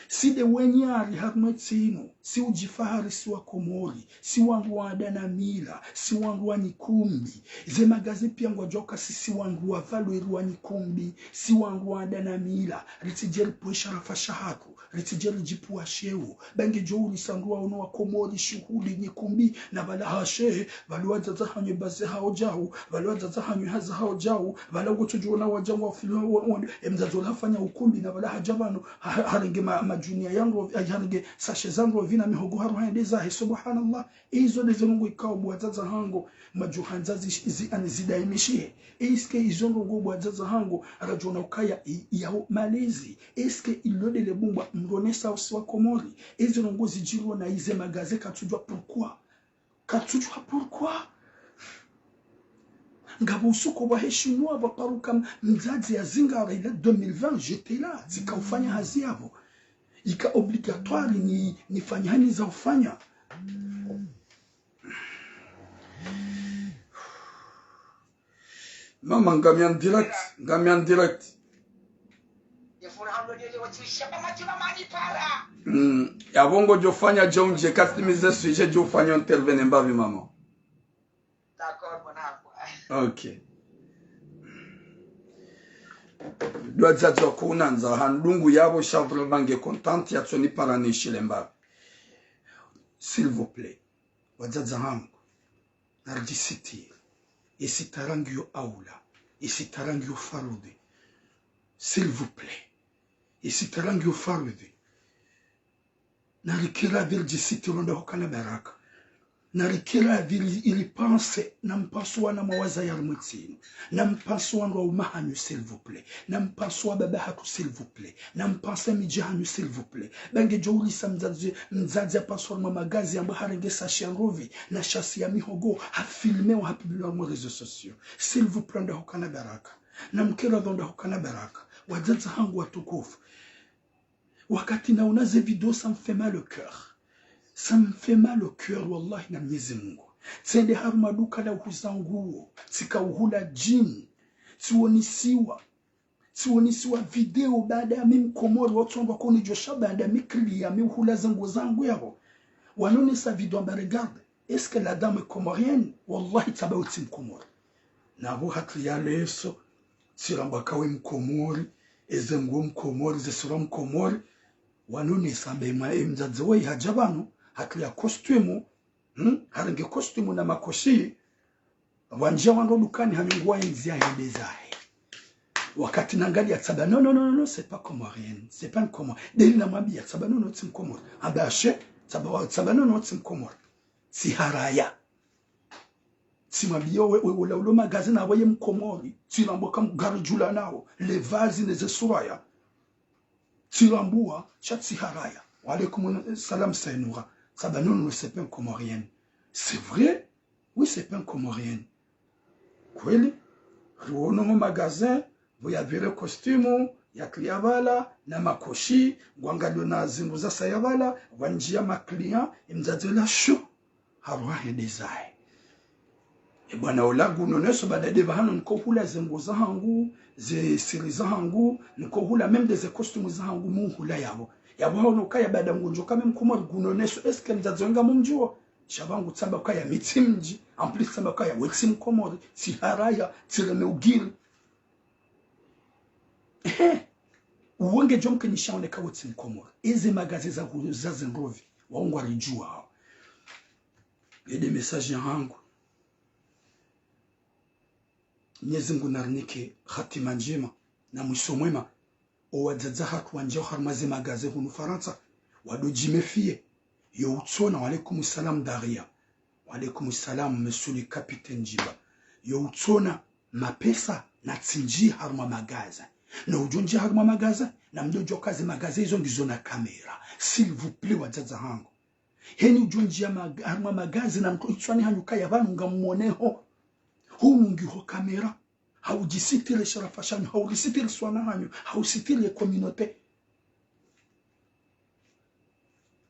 Si nde wenyi ari harumwa ntsi inu. Si udjifahari si wa Komori. Si wandru wa ada na mila. Si wandru wa nyikumbi. Ze magazi pia ngwadjuao ka si, si wandru wa valeur wa nyikumbi. Si wandru wa ada na mila. Ritsidje ripvue sharafa shahatru. Ritsidje ridjipvua sheo. Ba ngedjo urisa ndru waono wa Komori shuhuli nyikumbi. Na pvala hashe, pvala wadzadze hanyu baze hao djau, pvala wadzadze hanyu haza hao djau, pvala ngotsodjo ona wadja ngwafili wa, wa, wa, emdzadze ola hafanya ukumbi, na pvala hadja pvanu, ha, ha, harenge ma, madjuni ya ndrovi, ha, harenge sashe za ndrovi na mihogo haroha hende zahe, subhanallah. Izo nde ze ndrongoo ikao bo wadzadze hangu, mdjuhandza zi, zi, ani zidaimishihe. Est-ce que izo ndrongoo bo wadzadze hangu, radjona ukaya i, yao malezi? Est-ce que ilo nde le bumba mronesa usi wa Komori? Izo ndrongoo zidjiriwa na ize magazi katsudjua pourquoi? Katsudjua pourquoi? Ngapvo usiku pvwaheshimiwa pvwaparuka m, mdzadze ya zingara ila deux mille vingt, j'étais là, tsika ufanya hazi yapvo. Ika obligatoire ni, nifanye hani za ufanya. Mama, ngami en direct, ngami en direct. Mm, yapvo ngodjofanya djaundje, katimize sujet djofanya intervenir mbapvi, mama. D'accord, mwanangu. Ok. Dua dzadzo kunandza, handungu yapvo sha vraiment nge content yatsonipara nishile mbapvi. S'il vous plaît, wadzadze hangu. Naridjisitiri. Ye sitara ngiyo aula. Ye sitara ngiyo faradhwi. S'il vous plaît. Ye sitara ngiyo faradhwi. Narikiri pvili ridjisitiri wandru hukana baraka. Narikiri pvili ili panse, na mpanse wana mwawaza ya rimwitsini. Na mpanse wandru waume hanyu, s'il vous plaît. Na mpanse wababa hatru, s'il vous plaît. Na mpanse midji hanyu, s'il vous plaît. Ba ngedjo urisa mdzadze, mdzadze apanswa harumwa magazi yamba harenge sashe ya ndrovi, na sashe ya mihogo, hafilmewa hapibilwa harumwa réseaux sociaux. S'il vous plaît, wandru hukana baraka. Na mkiri pvo wandru hukana baraka. Wadzadze hangu watukufu. Wakati naona ze vidéo, ça me fait mal au cœur. Ça me fait mal au cœur, wallahi na Mnyezi Mungu. Tsende harumwa duka la uhuza nguo, tsika uhula jean, tsionisiwa. Tsionisiwa vidéo baada ya mi Mkomori, wandru wako nidjosha baada mi client mi uhula ze nguo zangu yapvo. Wanonesa vidéo amba regarde, est-ce que la dame est comorienne? Wallahi tsamba utsi Mkomori. Napvo hatru ya leso, tsirambwa kawe Mkomori, eze nguo Mkomori, ze sura Mkomori. Wanonesa amba emwa, emdzadze woyi hadja pvanu, hatru ya costume, hmm? Harenge costume na makoshi, wandjia wandru dukani hanyungu wa inzi ya hende zahe. Wakati nangalia tsamba, non, non, non, non, non, c'est pas comorien, c'est pas une Comore. Deli namwambia tsamba, non, non, tsi Mkomori. Amba she, tsamba, tsamba, non, non, tsi Mkomori. Tsiharaya. Tsimwambia we, we, ula ulo magazi na we ye Mkomori. Tsirambua kamgaridjula nao. Le vazi ne ze suraya. Tsirambua, sha tsiharaya. Wa alaikum salam, Sainura. Tsamba, non, non, c'est pas une Comorienne. C'est vrai ? Oui, c'est pas une Comorienne. Kweli, riwono mo magasin, pvo yavire costume, yakili ya pvala, na makoshi, ngwangalio na zindru zasaya pvala, ngwanjia ma client, emdzadze ola shu, haruha hende zahe. E bwana ola ngunoneso baada de pvahanu nikohula ze nguo zahangu, ze siri zahangu, nikohula même de ze costume zahangu muhula yapvo. Yapvo haono kaya baada ngunjo kame Mkomori ngunoneso, est-ce que mdzadze wangu ngamumjuo ? Sha pvangu tsamba kaya mi tsi mdji, en plus tsamba kaya we tsi Mkomori, tsiharaya, tsireme ugiri. Ehe. Uwo ngedjo mkinisha one ka we tsi Mkomori. Eze magazi za hu-, za ze ndrovi. Wao ngwaridjuao. Yede message yahangu. Mnyezi Mngu narinike hatima ndjema na mwiso mwema. O wadzadze hatru wandjiao harumwa ze magazi hunu Farantsa, wado djimefie. Yo utsona, wa alaikum salam Daria. Wa alaikum salam, monsieur le capitaine Djiba. Yo utsona mapesa na tsindji harumwa magazi. Na udjo ndji harumwa magazi, na mdo djuwa ka ze magazi izo ngizo na kamera. S'il vous plaît, wadzadze hangu. Heni udjo ndji ya mag-, harumwa magazi na mtru itswani hanyu kaya pvanu ngammoneho. Hunu ngiho kamera. Haudjisitiri sharafa shanyu, haurisitiri swana hanyu, hausitiri ye communauté.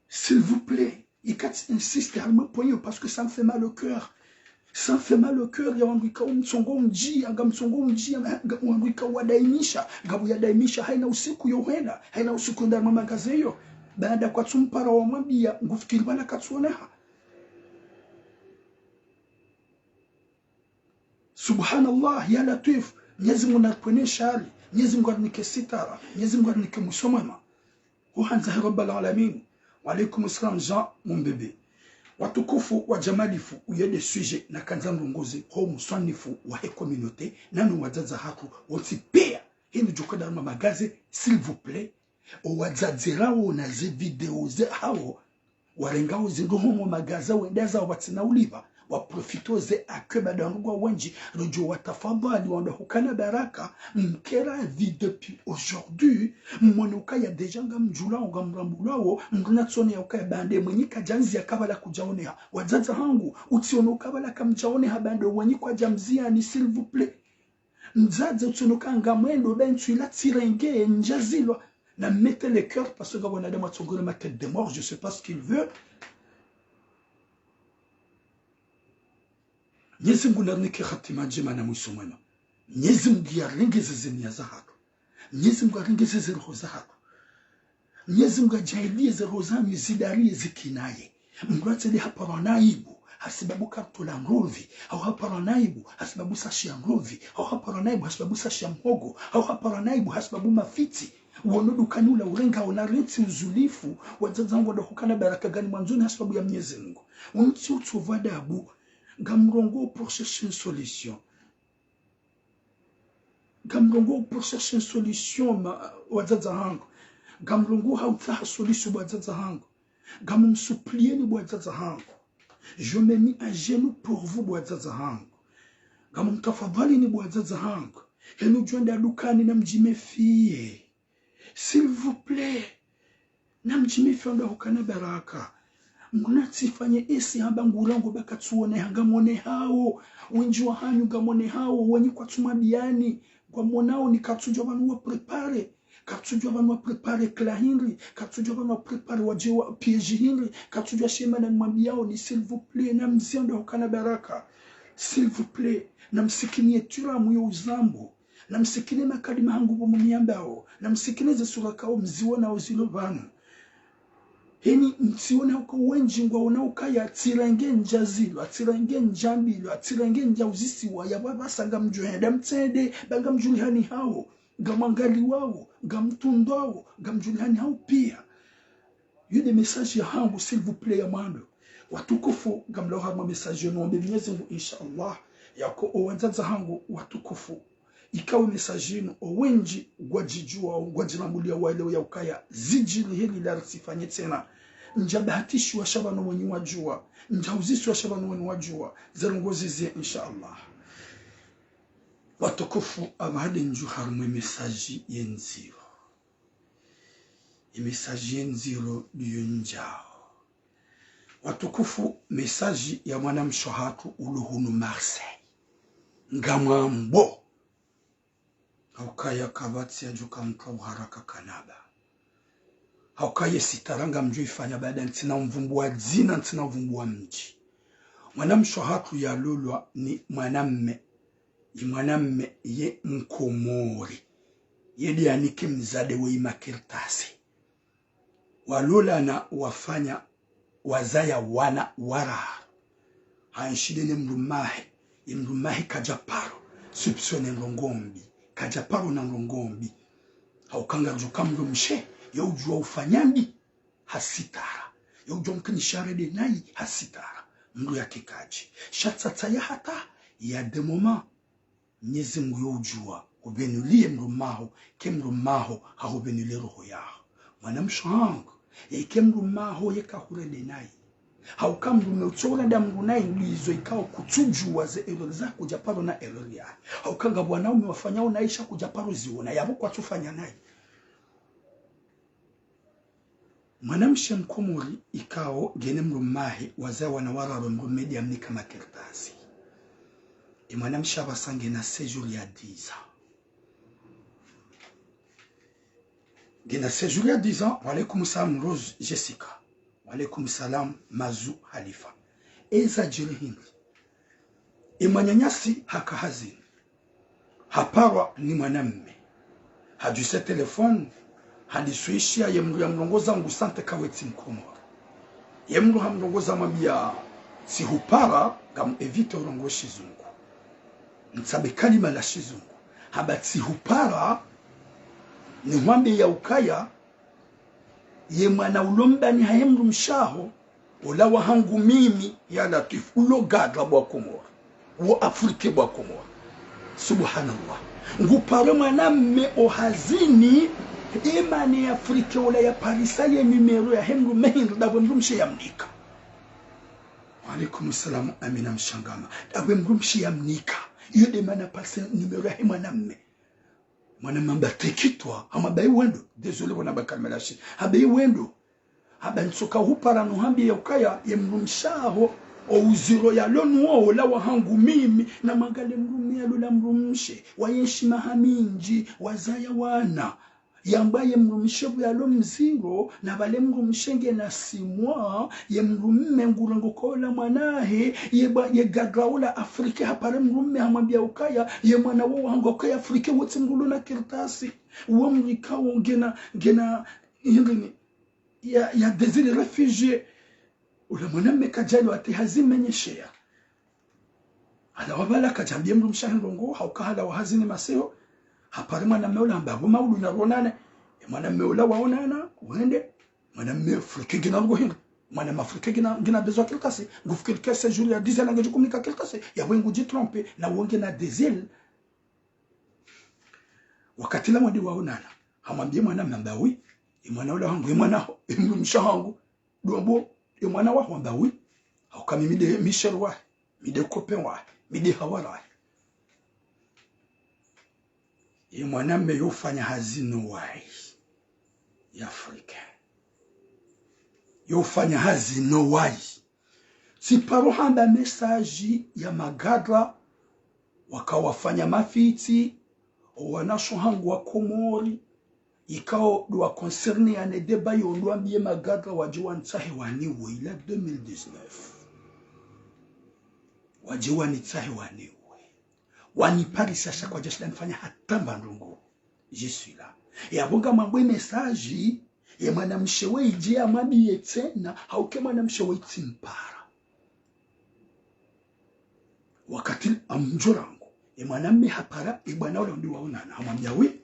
S'il vous plaît, ikatsi insiste harumwa point yo, parce que ça me fait mal au cœur. Ça me fait mal au cœur ya wandru ikao mtsongo mdjia, nga mtsongo mdjia, nga wandru ikao wadaimisha, ngapvo yadaimisha, haina usiku yo hwenda, haina usiku hwenda harumwa magazi yo. Baada kwatsu mpara wamwambia, ngufikiri pvala katsuoneha. Subhanallah, ya Latwif, Mnyezi Mngu naripvwene shari, Mnyezi Mngu arinike sitara, Mnyezi Mngu arinike mwiso mwema. Huhandza he Rabbal Alamin. Wa alaikum salam Jean Mumbebe. Watukufu wa djamalifu, uyo nde sujet nakandza ndrongoze ho muswanifu wa he communauté, nanu wadzadze hatru wontsi pia. Hindru djo kwenda harumwa magazi, s'il vous plaît. O wadzadze rawo na ze video ze hawo, warengao zindru homo magazi wende zao watsina ulipva, waprofite ze accueil baada wandru ngwao wendji, rodjo watafadhali wandru hukana baraka, mkera vie depuis aujourd'hui, mmone ukaya déjà ngamdjulao, ngamrambulwao, mndru natsone ya ukaya baanda mwenyi kadjandzia kabla kudjaoneha. Wadzadze hangu, utsione ukaya kabla kamdjaoneha baanda wenyi kwadjamdziani, s'il vous plaît. Mdzadze utsono ka ngamwendo, ben, tu la tirenge, ndjazilwa. Na mettez le cœur, parce que ngapvo wanadamu watsongole ma tête de mort, je sais pas ce qu'il veut. Mnyezi Mngu narinike hatima ndjema na mwiso mwema. Mnyezi Mngu yarenge ze zenia za hatru. Mnyezi Mngu arenge ze ze roho za hatru. Mnyezi Mngu adjaaliye ze roho zanyu zidariye zikinaye. Mndru atsende haparwa na aibu hasibabu kartula ndrovi, hau haparwa na aibu hasibabu sashi ya ndrovi, hau haparwa na aibu hasibabu sashi ya mhogo, hau haparwa na aibu hasibabu mafitsi. Wono dukani ula urenga ona rentsi uzulifu, wadzadze hangu wado hukana baraka gani mwandzoni hasibabu ya Mnyezi Mngu. Untsi utsovu adabu, ngamrongoo pour chercher une solution. Ngamrongoo pour chercher une solution, ma, wadzadze hangu. Ngamrongoo hautsaha solution, bo wadzadze hangu. Ngamumsupplieni, bo wadzadze hangu. Je me mets à genoux pour vous, bo wadzadze hangu. Ngamumtafadhalini, bo wadzadze hangu. Henu djwenda dukani namdjimefiye. S'il vous plaît, namdjimefiye wandru hukana baraka. Mndru natsifanye esi hamba ngurango ba katsuoneha, ngamwonehao. Wendji wahanyu ngamwonehao, wenyi kwatsumwambiani. Ngwamwonao ni katsudjuwa pvanu wa préparer. Katsudjuwa pvanu wa préparer kula hindri. Katsudjuwa pvanu wa préparer wadje wa piège hindri. Katsudjuwa shema nanimwambiao ni s'il vous plaît, namzie wandru hukana baraka. S'il vous plaît, namsikiniye tiramu yo uzambo. Namsikine makalima hangu pvo muniambao, namsikine ze sura kao mzionao zilo pvanu. Heni mtsiona uka wendji ngwaona ukaya tsirenge ndjazilwa, tsirenge ndjambilwa, tsirenge ndjauzisiwa, yapvo apvasa ngamdjo henda mtsende, ba ngamdjulihani hao, ngamwangaliwao, ngamtundwao, ngamdjulihani hao pia. Yo nde message yahangu, s'il vous plaît, ya mwando. Watukufu, ngamlao harumwa message yo, nombe Mnyezi Mngu, inshallah, yako o wandzadze hangu watukufu. Ikao message inu, owendji ngwadjidjuwa, ngwadjirambuliya waleo ya ukaya zidjiri heli la risifanye tsena. Ndjabahatishiwa sha pvanu wenyi wadjuwa, ndjauzishiwa sha pvanu wenyi wadjuwa, ze ndrongoo zizi, insha Allah. Watukufu, apvaha ndendjo harumwa e message ye ndziro. E message ye ndziro ndiyo ndjao. Watukufu, message ya mwanamshe hatru ulo hunu Marseille. Ngamwambo. Haukaya kapvatsi yadjo ka mtru wa uharaka kanaba. Haukaya sitara ngamdjo ifanya baada ntsina mvumbuwa dzina, ntsina mvumbuwa mdji. Mwanamshe hatru yalolwa ni mwanamme. Ye mwanamme ye Mkomori. Ye nde yanike mdzadze we ye makartasi. Walolana wafanya wazaya wana wararu. Hanshile ne mdrumme wahe, ye mdrumme wahe kadjaparo soupçonner ndrongoo mbi, kadjaparo ona ndrongoo mbi. Hauka ngudjuwa ka mdrumshe, ye udjuwa ufanya mbi, hasitara. Ye udjuwa mkinisha rende nayi, hasitara. Mdru yake kadji. Sha tsatsa ya hata, ya des moments, Mnyezi Mngu yo udjuwa, hupvenuliye mdrumme waho, ke mdrumme waho, hahupvenuliye roho yaho. Mwanamshe hangu, yeka mdrumme waho yeka hurende nayi. Hauka mdrumme utso urenda mdru nayi, ndizo ikao kutsudjuwa ze erreur zaho, kudjaparo ona erreur yahe. Hauka ngapvo wanaume wafanyao nayi sha kudjaparo ziona, yapvo kwatsufanya nayi. Mwanamshe Mkomori ikao ngena mdrumme wahe, wazaya wana wararu, mdrumme nde yamnika makartasi. Ye mwanamshe apvasa ngena séjour ya dix ans. Ngena séjour ya dix ans, wa alaykum salam Rose Jessica. Wa alaykum salam Mazu Halifa. Eza djiri hindri. Ye mwananyasi haka hazini. Haparwa ni mwanamme. Hadjuse téléphone, hadiswishiya ye mdru yamrongoza ngu sante kawetsi Mkomori. Ye mdru hamrongoza hamwambiya tsihupara, ngam éviter urongoa shizungu. Ntsabe kalima la shizungu. Hamba tsihupara, nihwambiye ya ukaya, ye mwana ulo mbani hahe mdrumshe waho, ola wahangu mimi, ya Latwif, ulo gadra bo Wakomori. Wo Afrike bo Wakomori. Subhanallah. Nguparo mwanamme o hazini, ye mwana Afrike ola yaparisa ye numéro yahe mdrumme hindri, ndapvo mdrumshe yamnika. Wa alaykum salam, Amina Mshangama. Ndapvo mdrumshe yamnika. Iyo nde mana parisa numéro yahe mwanamme. Mwanamme hamba tekitwa, hamwambiya wendo. Désolé, pvona ba kalima la shi. Hamba wendo. Hamba ntsoka hupara nuhambiye ya ukaya, ye mdrumshe waho, o uziro yalo nuwo, ola wahangu mimi, na mwangalie mdrumme yalola mdrumshe, wayenshi maha mindji, wazaya wana. Yamba ye mdrumshe pvo yalo mziro, na pvale mdrumshe ngena six mois, ye mdrumme ngurengo kola mwana wahe, ye ba, ye gadra ola Afrike hapare mdrumme hamwambiya ukaya, ye mwana wo wahangu ukaya Afrike wotsi mdru ulo na kartasi. Wo mdru ikao ngena, ngena, hindri ni, ya, ya désir réfugié. Ola mwanamme kadjali wati hazi menyesheya. Halawa pvala kadjambiye mdrumshe wahe ndrongoo, hauka halawa hazini maseho, hapare mwanamme ola hamba pvo maudu naronane, ye mwanamme ola waonana, wende, mwanamme Afrike ngena ndrongoo hindri, mwanamme Afrike ngena, ngena besoin kartasi, ngufikiri ke séjour ya dix ans ngedjo kumnika kartasi, yapvo ngudji tromper, na wo ngena désir. Wakati la mwadi waonana, hamwambiye mwanamme hamba oui, ye mwana ola wahangu, ye mwana waho, ye mdrumshe wahangu, ndapvo, ye mwana waho hamba oui. Hauka mimi nde mi chéri wahe, mi nde copain wahe, mi nde hawara wahe. Ye mwanamme yo ufanya hazi no wayi. Ya Afrike. Yo ufanya hazi no wayi. Tsiparo hamba message ya magadra, waka wafanya mafitsi, o wanashe wahangu Wakomori, ikao ndo wa concerné ya ne débat yo ndo wambiye magadra wadje wanitsahe waniwe, ila deux mille dix-neuf. Wadje wanitsahe waniwe. Waniparisa sha kwadja shinda nifanya hata mba ndrongoo. Je suis là. Yapvo ngamwambo message, ye mwanamshe we idje yamwambiye tsena, hauka ye mwanamshe we tsimpara. Wakati amdjo rangu, ye mwanamme hapara, ye bwana ola ndo waonana, hamwambiya oui.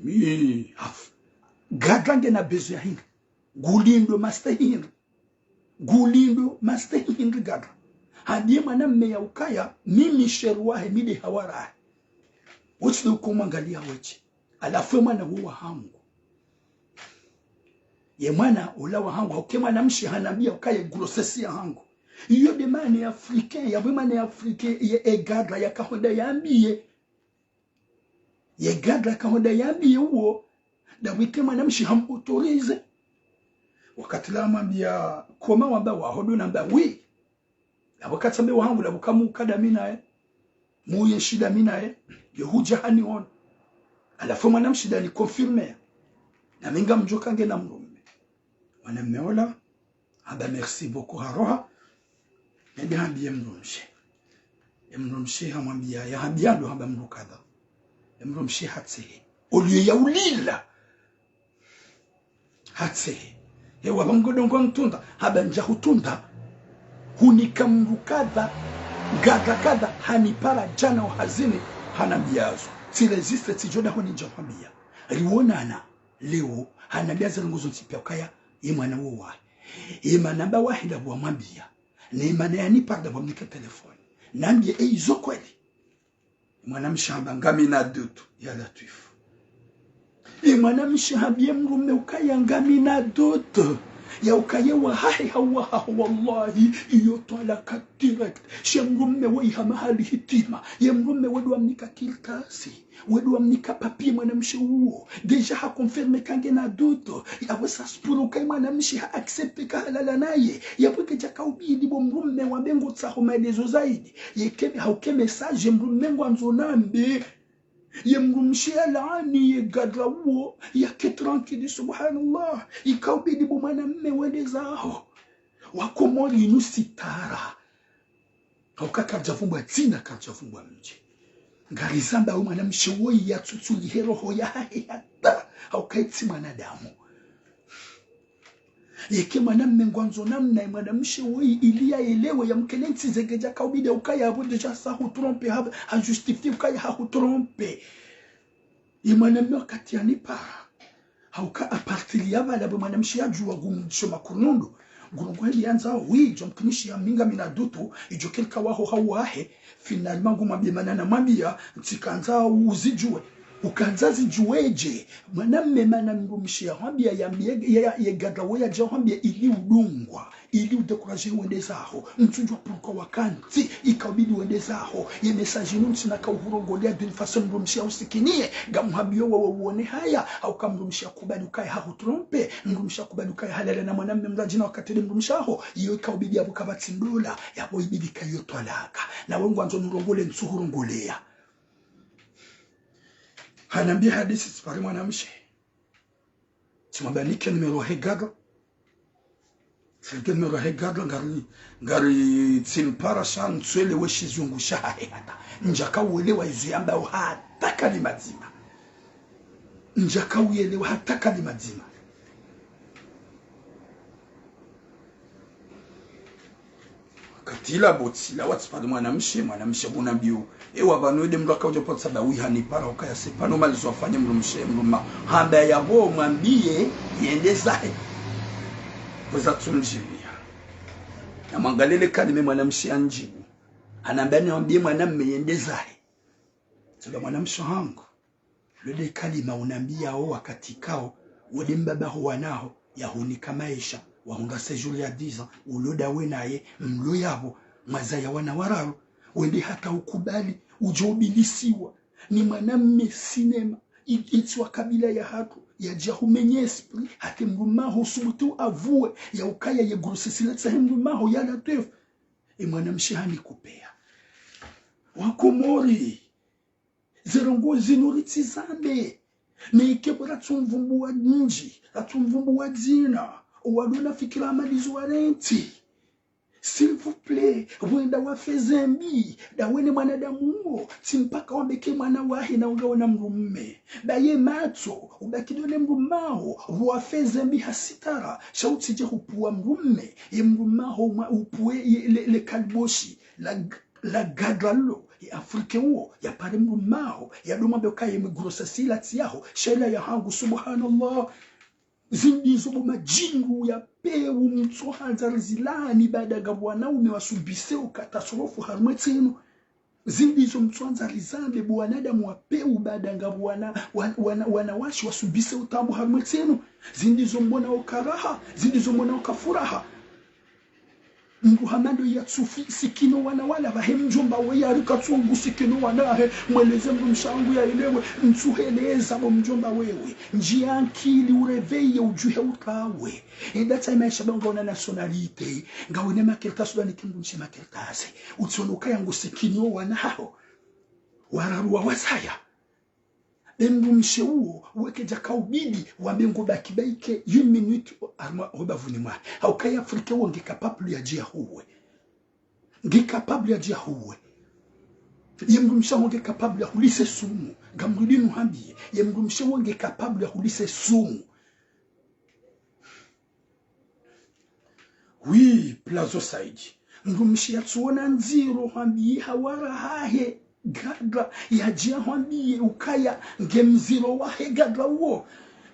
Mi, haf-, gadra ngena besoin ya hindri. Ngulindo mastehi hindri. Ngulindo mastehi hindri gadra. Hambiye mwanamme ya ukaya, mimi chéri wahe, mi nde hawara wahe. Wotsi ndo uko mwangalia wetsi. Halafu ye mwana wo wa hangu. Ye mwana ola wa hangu, hauka ye mwanamshe hanambia ukaya ye grossesse ya hangu. Iyo nde mana ye Africain, yapvo ye mwana ye Africain, ye, ye garde yakahonda yambiye. Ye garde yakahonda yambiye uwo, ndapvo ike mwanamshe hamuautoriser. Wakati la hamwambia, comment wamba waho ndo namba oui. Lapvo katsambe wa hangu, lapvo kamuka dami naye. Muye shida mi naye. Ye hudja haniona. Halafu mwanamshe nda ni confirmer. Na mi ngamdjo ka ngena mdrume. Mwanamme ola, hamba merci beaucoup haroha. Nende hambiye mdrumshe. Ye mdrumshe hamwambia, yahambia ndo hamba mdru kadha. Ye mdrumshe hatsehe. Au lieu ya ulila. Hatsehe. Ewa, pvamgodongo ntunda, hamba ndja hutunda. Hunika mdru kadha, gadha kadha, hanipara djana uhazini, hanambia zo. Tsi résister, tsidjo nda honi ndja hwambia. Riwonana, leo, hanambia ze ndrongo zontsi pia ukaya, ye mwana wo wahe. Ye mana mba wahe ndapvo wamwambia. Ne mana yanipara ndapvo wamnika telefoni. Nambiye, e izo kweli. Mwanamshe hamba ngamina doute, ya Latwifu. Ye mwanamshe hambiye mdrume ukaya ngamina doute. Ya ukaya wahahe hau wahaho wallahi, iyo twalaka direct. She mdrume wo iha mahali hitima. Ye mdrume wo ndo wamnika kartasi. Wo ndo wamnika papier mwanamshe uwo. Déjà ha confirmer ka ngena doute. Yapvo ça se pourrait ukaya mwanamshe ha accepter ka halala naye. Yapvo kedja kaubidi bo mdrume wambe ngotsaho maelezo zaidi. Ye kebe, hauka ye message ye mdrume ngwandzo nambe. Ye mdrumshe yalaani ye gadra uwo, yake tranquille, subhanallah. Ikaubidi bo mwanamme wende zaho. Wakomori inu sitara. Hauka karidja vumbwa dzina, karidja vumbwa mdji. Ngarizamba wo mwanamshe woyi yatsutsulihe roho yahahe hata. Hauka yetsi mwanadamu. Yeke mwanamme ngwandzo namna ye mwanamshe woyi ili yaelewe, yamkele ntsi ze ngedja kaubidi ukaya yapvo déjà sa hutromper, ha, ha justifier ukaya hahutromper. Ye mwanamme wakati yanipara. Hauka à partir ya pvala pvo mwanamshe yadjuwa ngumdisho makunundu. Ngurungu heli yandza, oui, djo mkinishi ya mi ngamina doute, idjo kelika waho hau wahe. Finalement ngumwambie mana namwambia, ntsikandza uzidjuwe. Ukandza zidjuwe dje, mwanamme mana mdrumshe yahwambia yambiye, ya, ya, ye gadra wo yadja hwambia ili udungwa, ili udécourager wende zaho, ntsudjuwa pourquoi wakantsi, ikaubidi wende zaho, ye message inu ntsina ka uhurongolea d'une façon mdrumshe ya usikiniye, ngamhambio wewe uone haya, hauka mdrumshe yakubali ukaya hahutromper, mdrumshe yakubali ukaya halala na mwanamme mradjina wakati nde mdrumshe aho, iyo ikaubidi yapvo kapvatsi ndola, yapvo ibidi ka iyo twalaka. Na we ngwandzo nurongole ntsuhurongolea. Hanambia hadisi tsipare mwanamshe. Tsimwambia nike numéro he gadra. Tsinike numéro he gadra ngari, ngari tsimpara sha ntswelewe shizungu shahahe hata. Ndjaka uelewa izo yambao hata kalima dzima. Ndjaka uelewa hata kalima dzima. Wakati la pvo tsila watsipare mwanamshe, mwanamshe nguna mbio. Ewa pvanu ede mdru akaudja pvo tsaba wiha nipara ukaya se pvanu malizo afanye mdrumshe, mdruma. Hamba yapvo mwambie yende zahe. Pvweza tsumdjibia. Na mwangalie le kalima mwanamshe yandjibu. Hanambia nimwambie mwanamme yende zahe. Tsaba mwanamshe hangu. Lo nde kalima unambiao wakati kao, wo nde mbaba ho wanaho, yahunika maesha, wahundra séjour ya dix ans, ulo ndawe naye, mlo yapvo, mwazaya wana wararu, wende hata ukubali, udjo ubilisiwa, ni mwanamme sinema, i-, itsi wa kabila yahatru, yadja humenye esprit, hata mdrumaho usubutu avuwe, ya ukaya ye grossesse ilatsahe mdrumaho ya Latwifu. E mwanamshe hanikupea. Wakomori, ze ndrongo zinu ritsizambe. Neke pvo ratsumvumbuwa ndji, ratsumvumbuwa dzina. Owalona fikira amalizo warentsi. S'il vous plaît, wenda wafe zembi, ndawe ne mwanadamu wo, tsi mpaka wambeke mwana wahe na ungawe na mdrumme. Baye matso, ubaki ndo ne mdrumaho, wafe zembi ha sitara, sha utsidje hupvuwa mdrumme, ye mdrumaho mwa upvuwe ye le, le kaliboshi, la, la gadra lo, ye Afrike wo, yapare mdrumaho, yadoma be ukaya ye grossesse ila tsi yaho, sha ila ya hangu, subhanallah. Zindizo bo madjingu ya pewu mtsohandza rizilaani baada ga wanaume wasubise ukatastrophe harumwa entsi inu. Zindizo mtswandza rizambe bo wanadamu wa peu, baada ngapvo wana, wana, wana, wanawashe wasubise utaabu harumwa entsi inu. Zindizo mwona ukaraha, zindizo mwona ukafuraha. Mndru hama ndo yatsufi sikino wana wala pvahe mdjomba weye, arika tsungu sikino wana he, mweleze mdrumshe hangu yaelewe, ntsuheleza bo mdjomba wewe. Ndjiya ankili, uréveille, udjuhe ukawe. Enda tsayi maesha ba ngauna nationalité, ngawena makartasi, ndo anike mdrumshe makartasi. Utsione ukaya ngu sikino wana haho. Wararu wa wasaya. Be mdrumshe uwo, weke djaka ubidi, wambe ngo baki baike, une minute, harumwa, ho bavuni mwahe. Haukaya Afrika uwo nge capable ya djiya huwe. Nge capable ya djiya huwe. Ye mdrumshe uwo nge capable ya hulise sumu. Ngamrudi nuhambiye. Ye mdrumshe uwo nge capable ya hulise sumu. Oui, Plazo Saidi. Mdrumshe yatsuona ndziro hwambiye hawara hahe gadra, yadjiya hwambiye ukaya nge mziro wahe gadra uwo.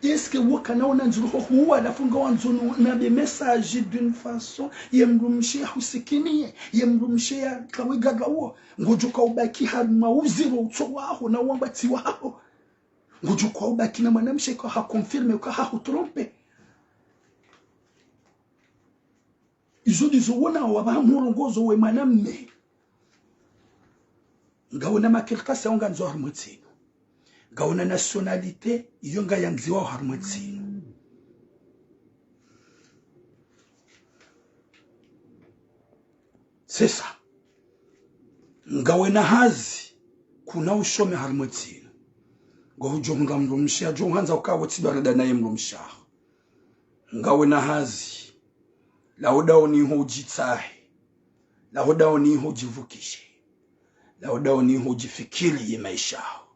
Est-ce que uwo kanaona ndziro ho huwa, halafu ngawandzo nu, na be message d'une façon, ye mdrumshe yahusikiniye, ye mdrumshe yakawe gadra uwo. Ngodjo ka ubaki harumwa uziro utso waho na wamba tsi waho. Ngodjo ka ubaki na mwanamshe ka ha confirmé ka hahutrompe. Izo ndizo wona wapvaha murongozo we mwanamme. Ngawena makartasi yaho ngandzwao harumwa entsi inu. Ngawena nationalité, iyo ngayandzwao harumwa entsi inu. C'est ça. Ngawena hazi, kuna ushome harumwa entsi inu. Ngo hudjo hundra mdrumshe, yadjo handza ukawo tsi dwarada naye mdrumshe haho. Ngawena hazi, laho dahoni ho udjitsahe, laho dahoni ho udjivukishe, laho dahoni ho udjifikiri ye maesha yaho.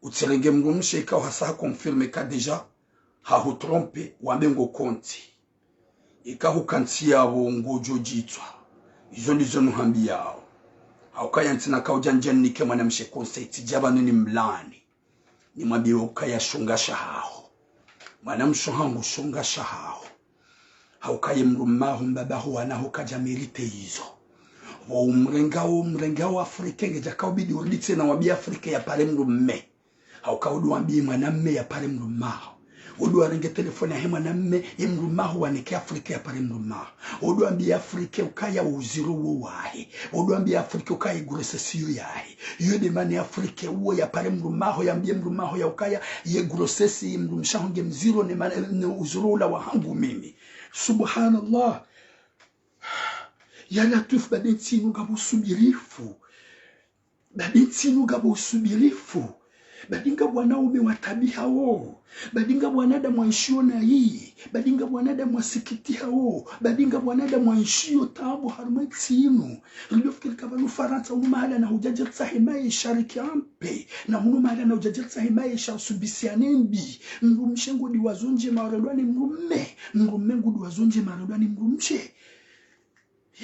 Utsirenge mdrumshe ikao hasa ha confirmé ka déjà hahutrompe, wambe ngo konti. Ika huka ntsi yapvo ngodjo djitswa. Izo ndizo nuhambiyao. Haukaya ntsina kaudja ndjani nike mwanamshe conseil, tsidja pvanu nimlani. Nimwambiye ukaya shonga shahaho. Mwanamshe hangu shonga shahaho. Haukaye mdrumme haho, mbaba haho, wana haho kadja mérité izo. Wo umrengao, umrengao Afrika ngedjaka ubidi urudi tsena wambiye Afrika yapare mdrumme. Hauka udu wambiye mwanamme yapare mdrumme haho. Udu warenge telefoni yahe mwanamme, ye mdrumme haho wanike Afrika yapare mdrumme haho. Udu wambiye Afrika ukaya uziro wo wahe. Udu wambiye Afrika ukaya grossesse iyo yahe. Iyo nde mana Afrika uwo yapare mdrumme haho, yambiye mdrumme haho ya ukaya ye grossesse ye mdrumshe haho nge mziro ne mana, ne uziro ula wahangu mimi. Subhanallah. Ya Latwif, bade ntsi inu ngapvo usubirifu. Badi ntsi inu ngapvo usubirifu. Badi ngapvo wanaume watabihao. Badi ngapvo wanadamu waishio nayi. Badi ngapvo wanadamu wasikitihao. Badi ngapvo wanadamu waishio taabu harumwa entsi inu. Rilio fikiri ka pvanu Farantsa hunu mahala na hudja djiritsahe maesha riki ampe. Na hunu mahala na hudja djiritsahe maesha usubisiane mbi. Mdrumshe ngudi wazo ndjema warendwa ni mdrumme. Mdrumme ngudi wazo ndjema warendwa ni mdrumshe.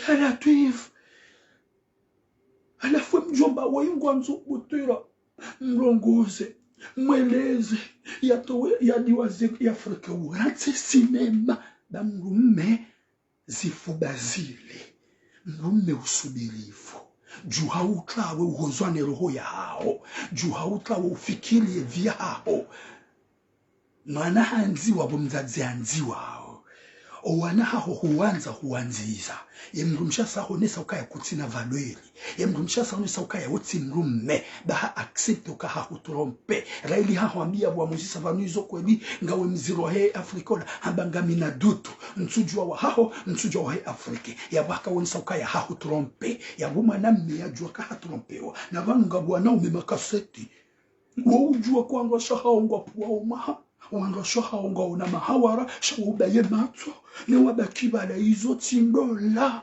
Ya Latwif. Halafu mdjomba waye ngwandzo butwira, mrongoze, mweleze, yatowe, yadiwaze, ya Afrika uwo, ratse sinema, ba mdrumme zifuba zile. Mdrumme usubirifu. Djuha utsawe uhozwa ne roho yaho. Djuha utsawe ufikiri ye vie yaho. Mwana handziwa pvo mdzadze handziwao. O wana haho huwandza huwandziza. Ye mdrumshe hasa honesa ukaya kutsina valeur. Ye mdrumshe hasa honesa ukaya wo tsi mdrumme. Ba ha accepté uka hahutrompe. Raili haho hambiya pvo wamuzisa pvanu izo kweli ngawe mziro wahe Afrika ola. Hamba ngami na dutu. Ntsudjuwa wahaho, ntsudjuwa wahe Afrika. Yapvo haka wonesa ukaya hahutrompe. Yapvo mwanamme yadjuwa ka hatrompewa. Na pvanu ngapvo wanaume makaseti. Wo udjuwa kwandrwa sha hawo ngwapvuwa umaha, wandrwa sha hawo ngwaona mahawara, sha wo ubaye matso, ne wabaki pvala izo tsi ndola.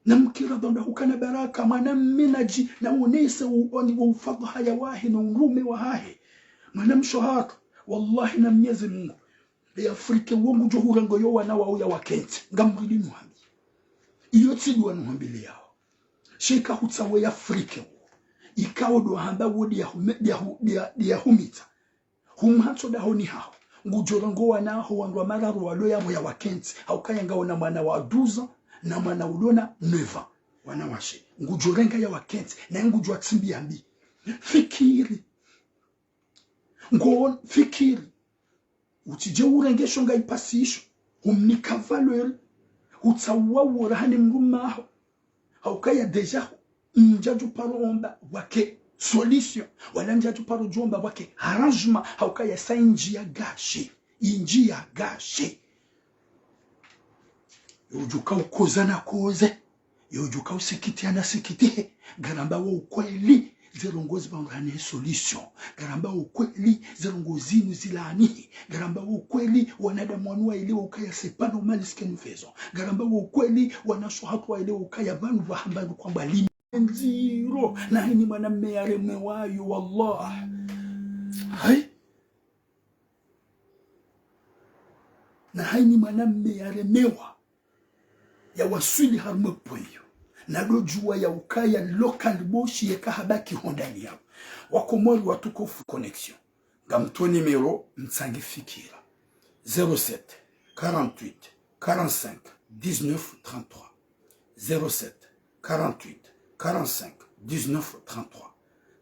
Na mkira pvanda hukana baraka, mwanamme nadji, na wonese u, oni, wo ufadhwahaya wahe, na urume wahahe. Mwanamshe hatru, wallahi na Mnyezi Mungu. Ye Afrika uwo ngudjo huranga yo wana wawo ya wakentsi. Ngamrudi nuhambi. Iyo tsi dua nuhambiliyao. Sha ika hutsaha ye Afrika uwo. Ikao ndo hamba wo ndiya hume, ndiya hu, ndiya, ndiya humitsa. Humhatso dahoni haho. Ngudjo ranga o wana haho wandru wa mararu walo yapvo ya wakentsi. Haukaya ngaona mwana wa douze ans, na mwana ulona neuf ans. Wanawashe, ngudjo renga ya wa quinze, na ngudjo atsimbi ambi. Fikiri. Ngo fikiri. Utsidje urenge sho nga ipasisho. Humnika valeur. Utsaua uora hane mdrume waho. Haukaya déjà ho. Ndjadjo paro omba wake solution. Wala ndjadjo paro djomba wake arrangement. Haukaya sa indji ya gâché. Indji ya gâché. Yo udjuka ukoza na koze. Yo udjuka usikitiha na sikitihe. Ngaramba wo ukweli, ze ndrongoo zipvanu rahane solution. Ngaramba wo ukweli, ze ndrongoo zinu zilaanihe. Ngaramba wo ukweli, wanadamu wanu waelewe ukaya c'est pas normal ce que nous faisons. Ngaramba wo ukweli, wanasho hatru waelewe ukaya pvanu pvahamba nukwamba lime ndziro. Na hayini mwanamme yaremewa yo, wallah. Hayi. Na hayini mwanamme yaremewa, ya waswili harumwa pweyo. Na ndo djuwa ya ukaya local boshi yeka habaki hondani yawo. Wakomori watukufu, connexion. Ngamtowa numéro, mtsange fikira. Zéro sept, quarante-huit, quarante-cinq, dix-neuf, trente-trois. Zéro sept, quarante-huit, quarante-cinq, dix-neuf, trente-trois.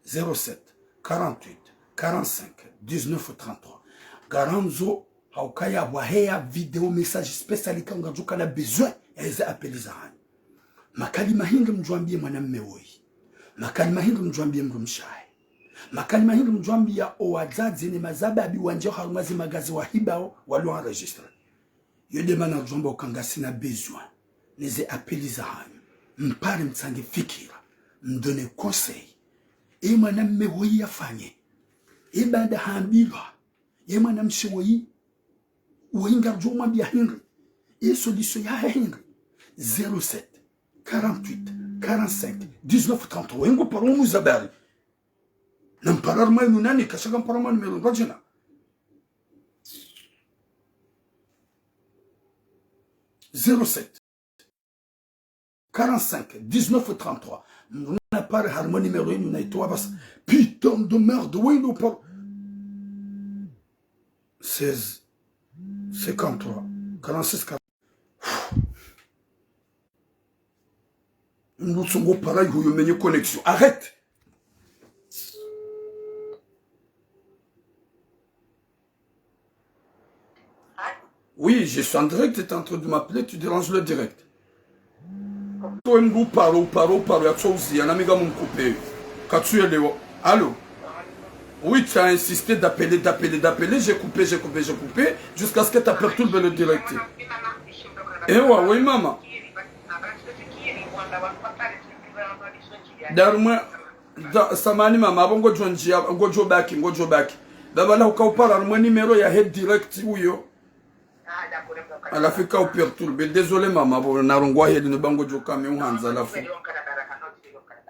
Zéro sept, quarante-huit, quarante-cinq, dix-neuf, trente-trois. Ngarandzo haukaya pvwaheya video message spécial ika ngadjuka na besoin ya eze appel zahanyu. Makalima hindri mdjwambiye mwanamme woyi? Makalima hindri mdjwambiye mdrumshe wahe? Makalima hindri mdjwambiya owadzadze ne mazababi wandjao harumwa ze magazi wahibao walo enregistré? Yo nde mana djwamba uka ngasina besoin neze appel zahanyu. Mpare mtsange fikira. Mdonne conseil. E mwanamme woyi yafanye? E baada hambilwa? E mwanamshe woyi, woyi ngardjo mwambiya hindri? E solution yahe hindri? Zéro sept, quarante-huit, quarante-cinq, dix-neuf, trente-trois. Woyi ngo paro unu zabari. Na mpara harumwa inu nani, kasha ka mpara harumwa numéro ndwadjina. Zéro sept, quarante-cinq, dix-neuf, trente-trois. Mdru na pare harumwa numéro inu na itowa basi. Putain de merde, woyi ndo paro. Seize, cinquante-trois, quarante-six, quarante. Mdru tsongo pareil, huyo menye connexion. Arrête. Oui, je suis en direct, tu es en train de m'appeler, tu déranges le direct. Toi, mdru paro, paro, paro, ya tsouzi, ya nami ngamumkupe. Katsu yelewa. Allô? Oui, tu as insisté d'appeler, d'appeler, d'appeler, j'ai coupé, j'ai coupé, j'ai coupé, jusqu'à ce que tu as perturbé le direct. Ewa, oui, mama. Darumwe, da, samahani mama, abo ngodjo ndjia, ngodjo baki, ngodjo baki. Baba la uka upara harumwa numéro yahe direct uyo. Halafu ika uperturbé. Désolé mama, bo narongowa heli no ba ngodjo kame uhandza halafu.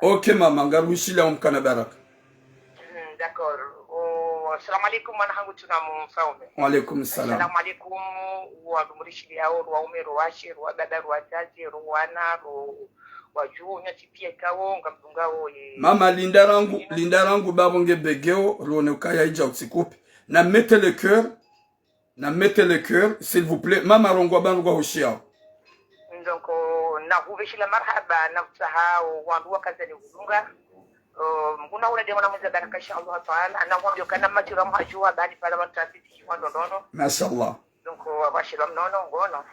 Ok mama, ngarwishiliya umkana baraka. Mm, d'accord. Oh, assalamu alaikum, mwana hangu tuna mfaume. Wa alaikum salam. Assalamu alaikum, wa mrishiliyawo, wa ume, wa washe, wa baba, wa zazi, wa wana, wa, wa djuu, nyontsi piya ikawo, ngamdungawo, ye. Mama, linda rangu, linda rangu, babo nge begeo, rone ukaya idja utsikupe. Na mettre le cœur, na mettre le cœur, s'il vous plaît. Mama, rongowa pvanu ngwa hushiyao. Donc, euh, na hupveshela marahaba, na hutsaha, euh, wandru wakazani hudunga. Euh, mkuna hula de mwana mwendza baraka, insha Allah Taala. Na hwambiyo kana matira mhadjuwa, bali pvala wantru asisi hwa ndondono. Mashallah. Donc, euh, wabashirwa mnono, ngono.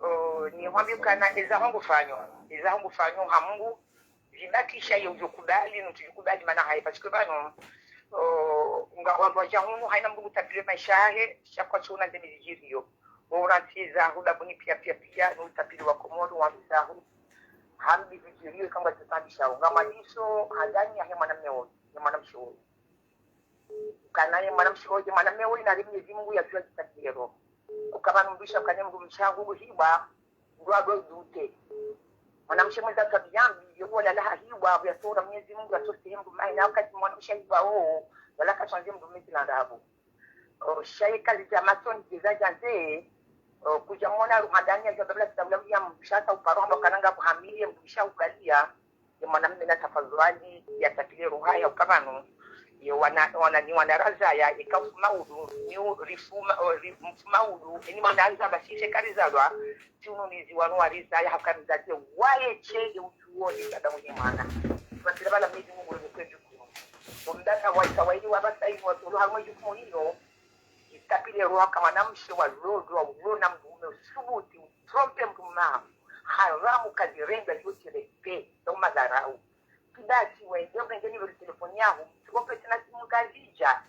Euh, ni hwambiyo kana eza hongo fanyo. Eza hongo fanyo ha Mungu. Zibakisha ye udjo kubali, nutsudjo kubali mana haye, parce que pvanu, oh, nga wandru wadja hunu, hayina mndru ngutapilwe maesha yahe, sha kwatsu ona nde mizidjiriyo. Wo urantsi zahu, babuni piya, piya, piya, nutapili wa Komori, wandru zahu. Hambi zidjiriyo, ikao ngazitsambishawo. Ngamwadiso, handani yahe mwanamme woyi, ye mwanamshe woyi. Kana ye mwanamshe woyi, ye mwanamme woyi, nari Mwenyezi Mungu yadjuwa zitsakiro. Ukaba numbisha, kana mndru mshangu hibwa, ndo ado dute. Mwanamshe mwendza twabiya mbi, yo wola laha hibwa, bu yatsora Mwenyezi Mungu, yatsosehe mndru mahe, na wakati mwanamshe hibwa wo, wala katsandze mndru mezi na ndrabo. O, sha ye kazi za masoni, zeza djandze, o, kudja mwona ruhadani, ya djababla kitaula ya mndru sha hata uparo, hamba kana nga buhamili, mndru sha ubaliya, ye mwanamme na tafadhwali, yatakile roho yahe ukaba nu. Ye wana, wana, ni wana razaya, eka mfumaudu, ni u-, rifuma, o, ri-, mfumaudu, eni mwana rizalwa, sishe karizalwa, si unu nizi wanu warizaya, haka mzaze, waye che, ye ujuo, ni dada mwenye mwana. Twasira bala mezi mungu ni kwe jukumu. Umdata wa isa wa ili wa basa ili wa tulu, hamwe jukumu lilo, itapile roha ka mwanamshe wa lodo, wa ulo na mdume, usubuti, utrompe mdume, haramu kazirenga, yote repe, ndo madharau. Kibasi wende, wende ni vile telefoni yaho, mtrompe tena simu kazija,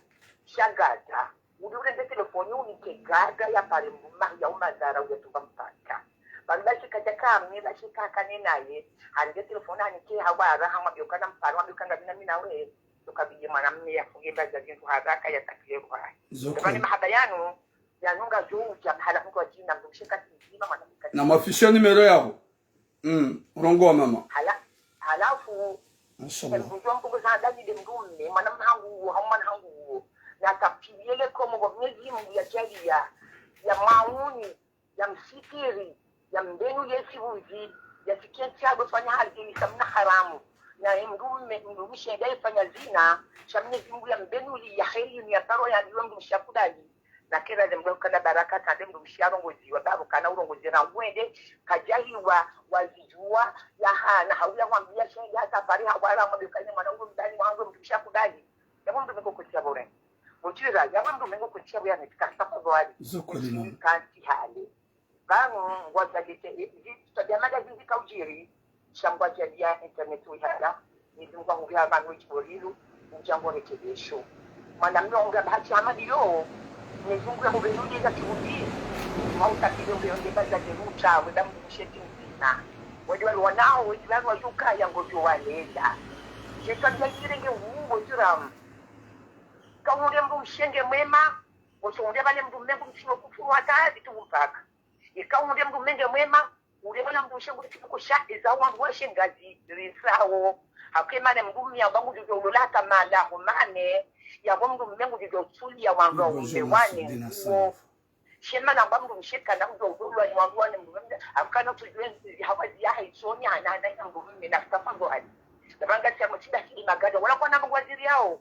shagata. Uli urende telefoni unike gaga ya pare mduma ya umadhara uya tuba mpaka. Bali basi kaja kame, basi kakane naye. Harenge telefoni anike hawara, hama biokana mparo, hama biokana mina mina we. Tukabije mwanamme ya funge mbaza zintu haraka ya takile kwa. Zokoni. Ndabani mahaba yanu, yanu nga juu, jam hala mtu wa jina, mdumshe kasi mzima, mwanamke kasi. Na mwafishe nimero yaho. Mm, urongowa mama. Hala-, halafu, mashallah. Mdjo mpungu za ndani de mdrume, mwana mhangu uwo, hau mwana hangu uwo. Na kapiliele komo kwa mnyezi mungu ya jaliya, ya mauni, ya msitiri, ya mbenu ye sibuzi, ya sikenti ya gofanya hali ni samna haramu. Na mdrume, mdrumshe ya ifanya zina, sha mnyezi mungu ya mbenu li ya heli ni ya taro ya ndiwa mdrumshe ya kudali. Na kera ze mdru kana baraka tande mdrumshe ya rongoziwa, babu kana urongozi na wende, kajahiwa, wazijua, ya ha, na hauya wambia shenge ya safari, hawara mwambia kane mwana ulo mdani, mwana ulo mdrumshe ya kudali. Ya mdru mengo kutia bore. Mutira, ya mdru mengo kutia bore, ne tika safa bwali. Zokoni mama. Kanti hali. Pvanu, ngwadja dite, e, zi, tabia mada zizi kaujiri, sha ngwadja dia internet wihara, nizungwa hubiha pvanu ichiborilu, udja ngorekebesho. Mwanamme wa ngamba hati Hamadi yo, nizungwa hubenuliza kihundi, mautakile ubeonde baza jeruta, weda mdrumshe ti mzima. Wedi wali wanao, wedi wali wajuka ya ngodjo walela. Jesu abia yirenge uwo jiramu. Kaunde mdrumshe nge mwema, osho unde bale mdrume ngu mshiwo kufuru hata zitu mpaka. Ika unde mdrume nge mwema, unde bale mdrumshe ngu mshiwo kusha, iza wandru washe ngazi, risawo. Hake mane mdrume ya bangu jujo ulola hata mala, humane, ya bo mdrume ngu jujo usuli ya wandru wa umbe wane, uwo. Shema na ba mdrumshe kana ujo ulolwa ni wandru wane mdrume, akana tujue nzi, hawa ziya haisoni, hana, hana, hana mdrume, na kutafa ngo hali. Na banga siya mshinda sili magada, wala kwa na mdru waziri yao.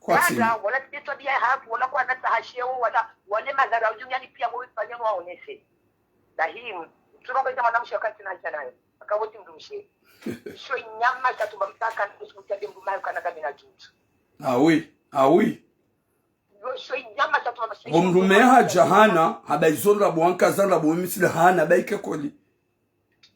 Kwatsi. Dada, wala tsi twabia hatru, wala kwa nata hasheo, wala, wale madhara, ujumia ni pia mwe fanya waonese. Lahimu, mtsuronga ita mwanamshe wakati na hita nayo. Akaweti mdrumshe. Sho inyama sha tuba mtaka, na kusukutia de mdrume kana kabina juju. Ah oui, ah oui. Yo, sho inyama sha tuba mtaka. Bo mdrume hadja hana, haba izo ndrabo wankaza ndrabo misile hana, ba ike koli.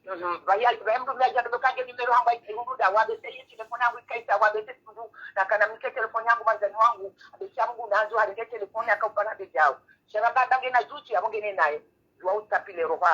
Mhm. Vaya, vaya mdrume ya jando kange numéro hangu ya irundu da, wabese ye téléphone yangu ikaisa, wabese sundu, na kana mnike téléphone yangu mwandzani wangu, abese ya mungu nandzo, harenge téléphone yaka upana bejao. Shara baba ngena juti, abo ngene naye, wa utapile roho.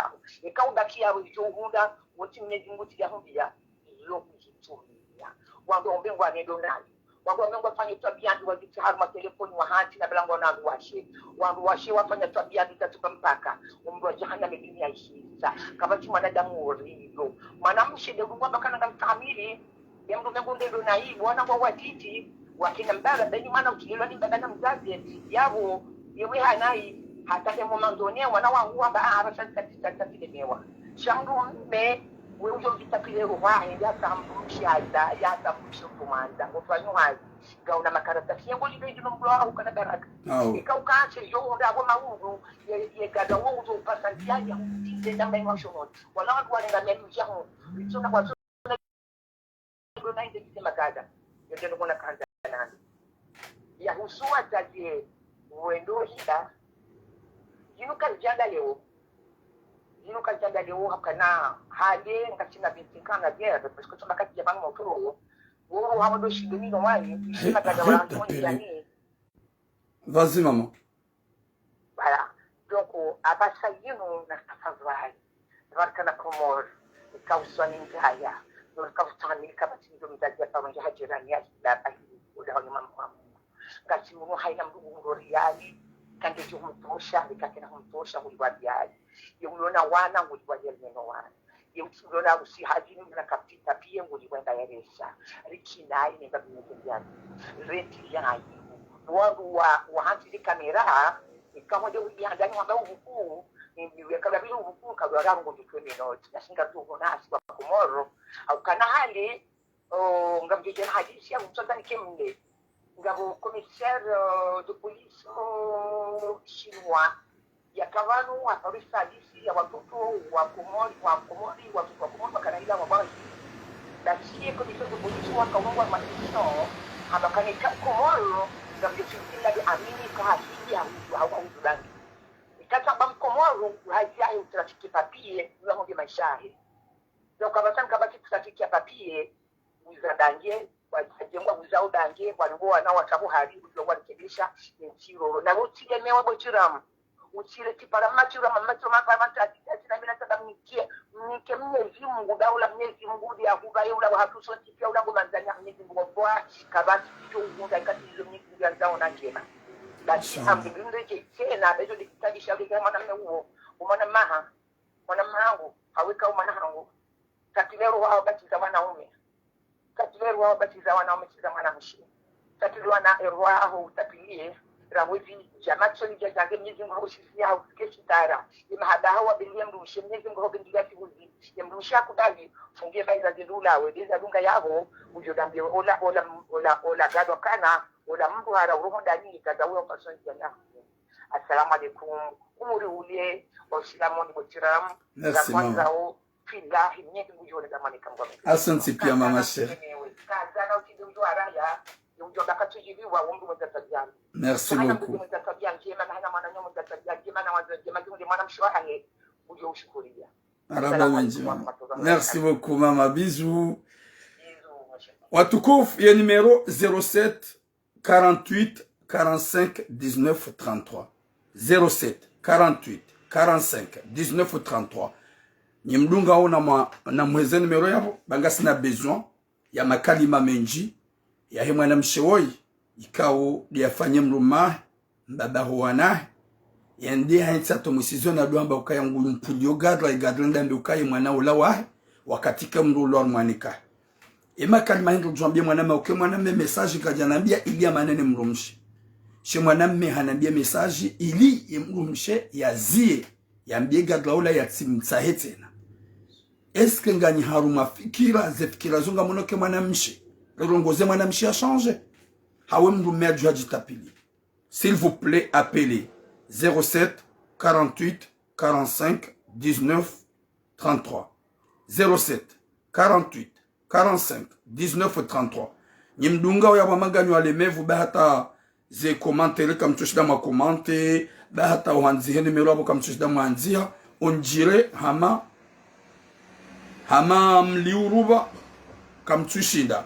Eka ubaki ya ujo uhunda, woti mnyezi mungu tija humbia, iyo kujitumia. Wando ombe ngwa nendo naye. Wandru wamengo wafanya twabia mbi wazitsi harumwa telefoni wahantsi na bala ngwao na wandru washe. Wandru washe wafanya twabia mbi zatsuka mpaka. Omdru wa jahannama dunia ishisa. Kapvatsi mwanadamu oriyo. Mwanamshe de udungwa mbaka nanga mstahamili. Ye mdrume ngu ndendo na ibu, wana ngwao watiti. Wakina mbaba, beni mwana utsilelwa ni mbaba na mzaze. Yabo, yewe hanayi. Hata ke moma ndone, wana wangu wamba, ah, abasha tati, tati, tati lemewa. Sha mdrume, we ujo mvitapile roho, hende hata mdrumshe hata, ya hata mdrumshe utumanda. Ngofanywa hazi. Ngauna makaratasi yengo libe jino mdru wa ukana baraka. Awo. Ika ukantsi yo unda abo maudu, ye, ye gada wo ujo upasa ndziani ya utinde namba inwa shomoni. Wala wandru walenga menu jamu. Itsona kwa zona ndo na inde kite magada. Yo jeno kona kanda nani. Ya husuwa zaje wendo hila. Jinu kazijanda leo. Jinu kazijanda leo hakana hale ngatsina binti kana bien, parce que tsoma kati ya bangu motoro. Woro hawa ndo shidoni no wani, ishima kada wala ntoni yani. Vas-y, maman. Voilà. Donc, abasa yinu na tafadhali. Tabaraka na Komor, ika uswani ngaya. Ndo ika utani, ika bati ndo mzazi ya pamoja hajirani ya hila, ahi, uda wani mamu mamu. Ngati munu haina mdru ngurori yali, kange jo humtosha, ika kena humtosha, nguli wa yali. Ye ulona wana, nguli wa yali neno wana. Ye uti ulona usi haji ni mna kapita piye nguli wenda ya resa. Riki nayi nenga bimeze yali. Renti yayi. Wandru wa, wa hantsi zi kamera, ika mwende ubi handani wamba uvuku, ni, ni weka babili uvuku, kabla rangu nditwe minoti. Na singa tu hona hasi wa Komoro. Au kana hali, o, ngamdjodja na hadisi ya mtsotsa nike mle. Abo commissaire, euh, de police, euh, chinois. Yaka pvanu, waparisa hadisi ya watoto wa Komori, wa Komori, watoto wa Komori, wakana ila wabwayi. Basi ye commissaire de police waka wonga ma question, hamba kana eka Komoro, ngamdjo shintila de amini ka hahidi ya hudu, hawa hudu bangi. Eka taba Mkomoro, hazi yahe utrafique papier, ula honde maesha yahe. Donc, abasan kabaki trafique ya papier, uza dange, wa-, wajengwa uza udange, walingo wana watabu hari, ujo walikebesha, ntsi roro. Na utile mewa bo Tiramu. Utile tipara matsiro, matsiro, mapara matati, tati, na mina tada mnike, mnike Mnyezi Mungu, daula Mnyezi Mungu, ndi ya huba, ye ula wa hatuso, tipi ya ula ngo manzanya Mnyezi Mungu, wa bwa, kabaki, ticho ugunga, ikati izo Mnyezi Mungu ya nzao na njema. Basi, inshallah. Ambu, bimbe je, tena, bejo di kitabi sha, mwana mme uwo, mwana maha, mwana mahangu, haweka mwana hangu. Kapilero wa batiza wanaume. Kapilero wa batiza wanaume, tiza mwanamshe. Kapilero wa na erwa aho utapilie. Raho zi jama tsoni ja jange Mnyezi Mungu ho shisi ya ho ke shitara. Ye mahaba hawa belie mdrumshe Mnyezi Mungu ho bendiga tihuzi. Ye mdrumshe akubali. Funge maiza zindula we. Beza dunga yaho. Ujo dambie ola, ola, ola, ola gadwa kana. Ola mdru hara uroho ndani. Kaza uyo person jana. Assalamu alaikum. Umuri ulie. Oshilamoni bo Tiramu. Merci, mama. Za kwanza o. Fillahi, Mnyezi Mungu yone zamani kamgwa mimi. Asante pia, mama chérie. Merci beaucoup. Marahaba mengi. Merci beaucoup, mama. Bisous. Watukufu, ye numéro zéro sept, quarante-huit, quarante-cinq, dix-neuf, trente-trois. Zéro sept, quarante-huit, quarante-cinq, dix-neuf, trente-trois. Nyi mdungao na mwa-, na mweze numéro yapvo, ba ngasina besoin ya makalima mendji, yahe mwanamshe woyi, ikao de yafanye mdrume wahe, mbaba ho wanahe, yende hahentsi ato mwisizwe na duamba ukaya ngu mpulio gadra, igadra ndambe ukaya mwana ula wahe, wakati ke mdru ulo arumwanikahe. Ema kalima hindru djwambie mwanamme uke mwanamme message kadjanambia ili amanene mdrumshe. She mwanamme hanambia message ili ye mdrumshe yazie, yambie gadra ula yatsimtsahe tsena. Est-ce que nganyi harumwa fikira, ze fikira zo ngamono ke mwanamshe? Rongoze mwanamshe ya change. Hawe mdrumme adjuha djitapili. S'il vous plaît, appelez zéro sept, quarante-huit, quarante-cinq, dix-neuf, trente-trois. Zéro sept, quarante-huit, quarante-cinq, dix-neuf, trente-trois. Nyi mdungao ya pvwa maganyo alemevu, ba hata ze commentaire kamtsushinda mwa commente, ba hata uhandzihe numéro yapvo kamtsushinda mwandziha, on dirait hama, hama mliuruba kamtsushinda.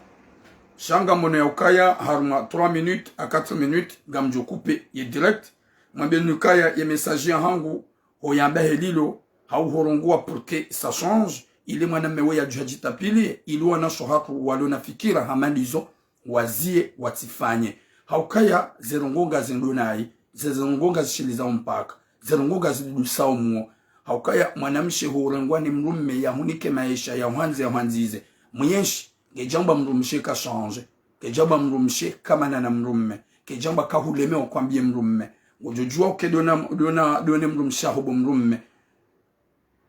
Sha ngamono ya ukaya harumwa trois minutes à quatre minutes, ngamdjo couper ye direct. Mwambie nukaya ye message ya hangu, ho yamba helilo, hau horongoa pour que ça change, ili mwanamme we yadjuha djitapili, ili wanasho hatru walo na fikira hama ndizo, wazie, watsifanye. Haukaya, ze ndrongoo ngazi ndo nayi, ze, ze ndrongoo ngazishilizao mpaka, ze ndrongoo ngazidudusao muo. Haukaya, mwanamshe hurengwa ni mdrumme, yahunike maesha, yahuhandzi, yahuhandzize. Muyenshi, ngedjamba mdrumshe ka change, ngedjamba mdrumshe kamana na mdrumme, ngedjamba kahuleme wakwambie mdrumme. Ngodjodjua uke dona, dona, done mdrumshe aho bo mdrumme.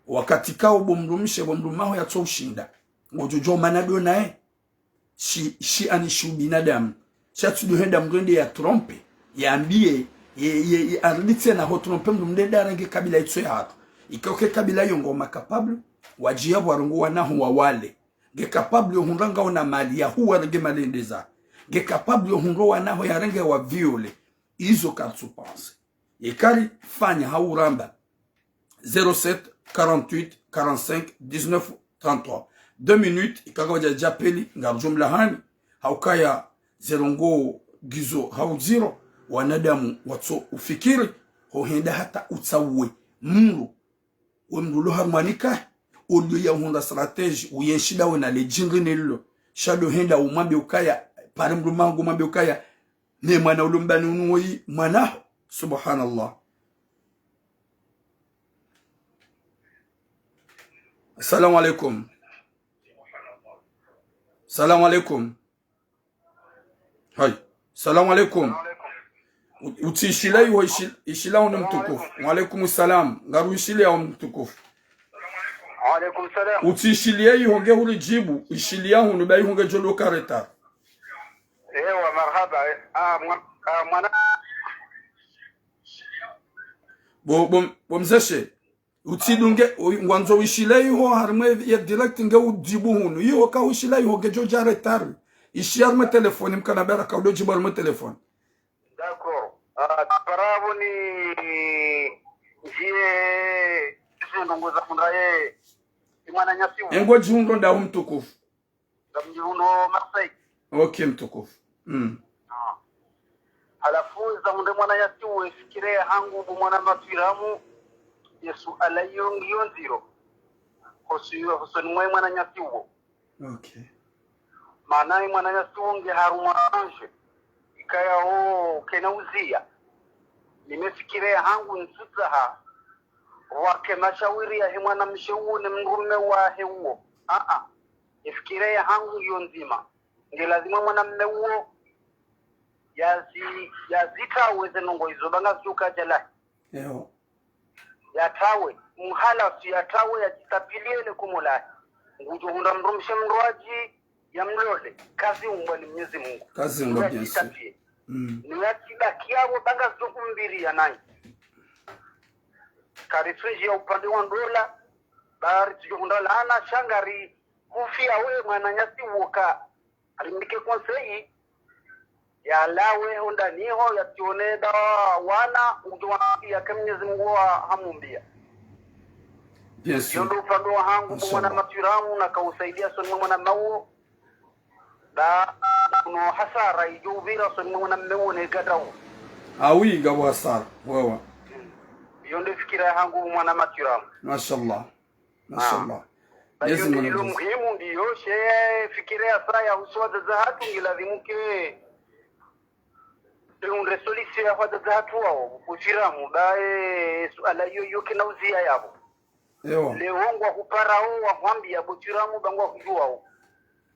Wakati kao bo mdrumshe, bo mdrumme aho yatso ushinda. Ngodjodjua umana dona e. Shi, shi ani shi ubinadamu. Sha tsi ndo henda mdru ende ya trompe, yambie, ye, ye, ye, arudi tsena ho trompe mdru mdru ende arenge kabila itso ya hatru. Ika uke kabila yo ngoma capable, wadjia pvwa rongoa wanaho wawale. Nge capable yo hundra ngao na mali ya huwa renge malendeza. Nge capable yo hundro wanaho yarenge wa viole. Izo kartsu pense. Ye kari fanya hau ramba. Zéro sept, quarante-huit, quarante-cinq, dix-neuf, trente-trois. Deux minutes, ikaka wadja djapeli, ngarudjo mlahani. Haukaya ze ndrongoo ngizo hau ziro, wanadamu watso ufikiri, ho henda hata utsauwe mdru, we mdru ulo harumwa nikahe, ulio ya uhundra stratégie, uyenshi ndawe na le djindri nililo. Sha ndo henda umwambie ukaya, pare mdrumme hangu umwambie ukaya, ne mwana ulo mbani unu woyi mwanaho. Subhanallah. Assalamu alaikum. Salamu alaikum. Hai. Salamu alaikum. U-, utsishile iho ishi-, ishila hunu mtukufu. Wa alaikum salam. Ngaru ishile ya mtukufu. Wa alaikum salam. Utsishile iho nge huri djibu, ishile ya hunu ba iho ngedjo lo kareta. Ewa, marahaba. Eh, ah, mwa-, ah, mwana. Bo, bo, bo mzeshe. Utsidunge, u-, ngwandzo wishile iho harimwa ye direct nge udjibu hunu. Iho ka wishile iho ngedjo dja retard. Ishi harimwa telefoni, mkana baraka udo djibu harimwa telefoni. D'accord. Ah, tsipara pvo ni ndjiye izi ndrongoo za hundra ye, ye mwananyasi wo. Engo djihundro ndahu mtukufu. Ngamdjihundro Marseille. Ok, mtukufu. Mm. Ah. Halafu za hundra ye mwananyasi wo, ye fikira yahangu bo mwana Matwiramu, ye suala iyo ngiyo ndziro. Hosu-, hosoni mwa ye mwananyasi wo. Ok. Mana ye mwananyasi wo nge harumwa ange, ikaya wo kena uziya. Mimi fikira yahangu ntsutsaha wake mashawiri yahe mwanamshe uwo ne mdrume wahe uwo. Aa. Ye fikira yahangu yo ndzima. Nge lazima mwanamme uwo yazi-, yazitawe ze ndrongoo izo ba ngazidjo uka djalahi. Ewa. Yatawe, mhalasi yatawe, yadjitapiliye le komo lahe. Ngudjo hundra mdrumshe mndrwadji, yamlole, kaziumbwa ni Mnyezi Mungu. Kaziumbwa, bien sûr. Yadjitapiye. Mm. Ni yadjibaki yapvo, ba ngazidjo humbiriya nayi. Karitsu ndjiya upande wa ndola, ba ritsidjo hundra laana, sha ngari hufiya we mwananyasi wo ka rimnike conseil, yalawe ho ndani ho, yatsione nda wana, udjo wambiya ka Mnyezi Mungu wa hamumbiya. Bien sûr. Yo ndo upande wahangu, bo mwana Matwiramu, naka usaidiya hosoni mwa mwanamme uwo. Ba, kuno hasara idjo upvira hosoni mwa mwanamme uwo ne gadra uwo. Ah oui, ngapvo hasara, wewa. Mm. Yo nde fikira yahangu, bo mwana Matwiramu. Mashallah. Mashallah. Ah. Mwenyezi Mungu ilo muhimu ndiyo, she fikira yasa yahusu wadzadze hatru ngilazimu ke ihundre solution ya wadzadze hatru wawo, bo Matwiramu, ba ye suala iyo iyo kena uziya yapvo. Ewa. Leo ngwahuparao wahwambiya bo Matwiramu ba ngwahudjuwao.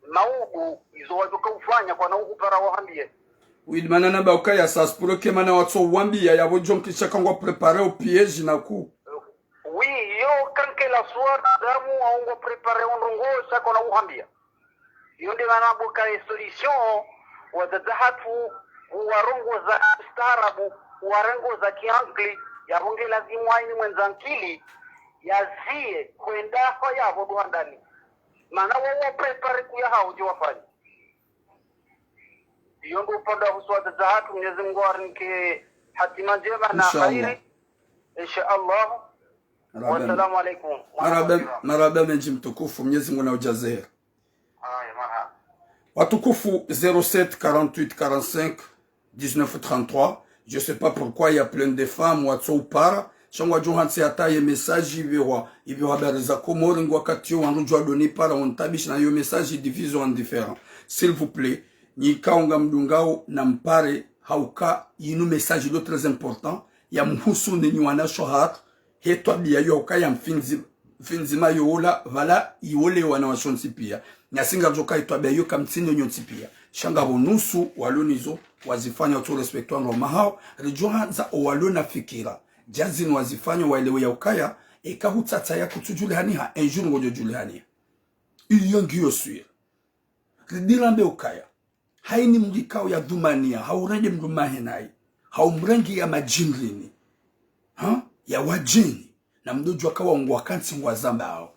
Maudu izo wadjoka ufanya kwana uhupara wahwambiye. Oui, mana namba ukaya ça se pourrait que mana watso wambiya yapvo djo nkisha ka ngwa préparé o piège naku. Oui, yo kankela suala damu wa ngwa préparé o ndrongoo sha kwana uhwambiya. Yo nde mana bo ka ye solution, wadzadze hatru, uwarongoza ustaarabu, uwarongoza kiankili, yapvo nge lazimu hayina mwendza ankili, yaziye, hwenda ho yapvo ndo handani. Mana wo wa préparé kuya hawo djo wafanya. Iyo ndo upande wahusu wadzadze hatru, Mwenyezi Mungu arinike hatima ndjema na khairi. Insha Allah. Marahaba. Wassalamu alaikum. Marahaba, marahaba mendji mtukufu, Mwenyezi Mungu na udjaze heri. Haya, marahaba. Watukufu, zéro sept quarante-huit quarante-cinq dix-neuf trente-trois. Je sais pas pourquoi il y a plein de femmes watso upara. Sha ngwadjo hantsi hata ye message ipvehwa, ipvehwa Habari za Komori, ngu wakati yo wandru djuwa doni para wontabishi na yo message divisé en différents. S'il vous plaît, nyi ikao ngamdungao na mpare hauka yinu message ilo très important, yamhusu nde nyi wanashe hatru, he twabiya yo hauka ya mfindzi, mfindzima yo ola, pvala iwole wanawashe wontsi piya. Nyasi ngarijo ka he twabiya yo kamtsina nyontsi piya. Sha ngapvo nusu walo nizo, wazifanya utso respecté wandru wa mahao, ridjo handza o walo na fikira dja zinu wazifanya waelewe ya ukaya, eka hutsatsa ya kutsudjulihaniha, un jour ngodjo djulihaniha. Iyo ngiyo sûr. Ridira mbe ukaya, hayina mdru ikao ya dhumaniya, hau rende mdru mahe nayi, hau mrenge ya madjinrini, ha? Ya wadjeni, na mdru djuwa ka wao ngwa kantsi ngwa zambao.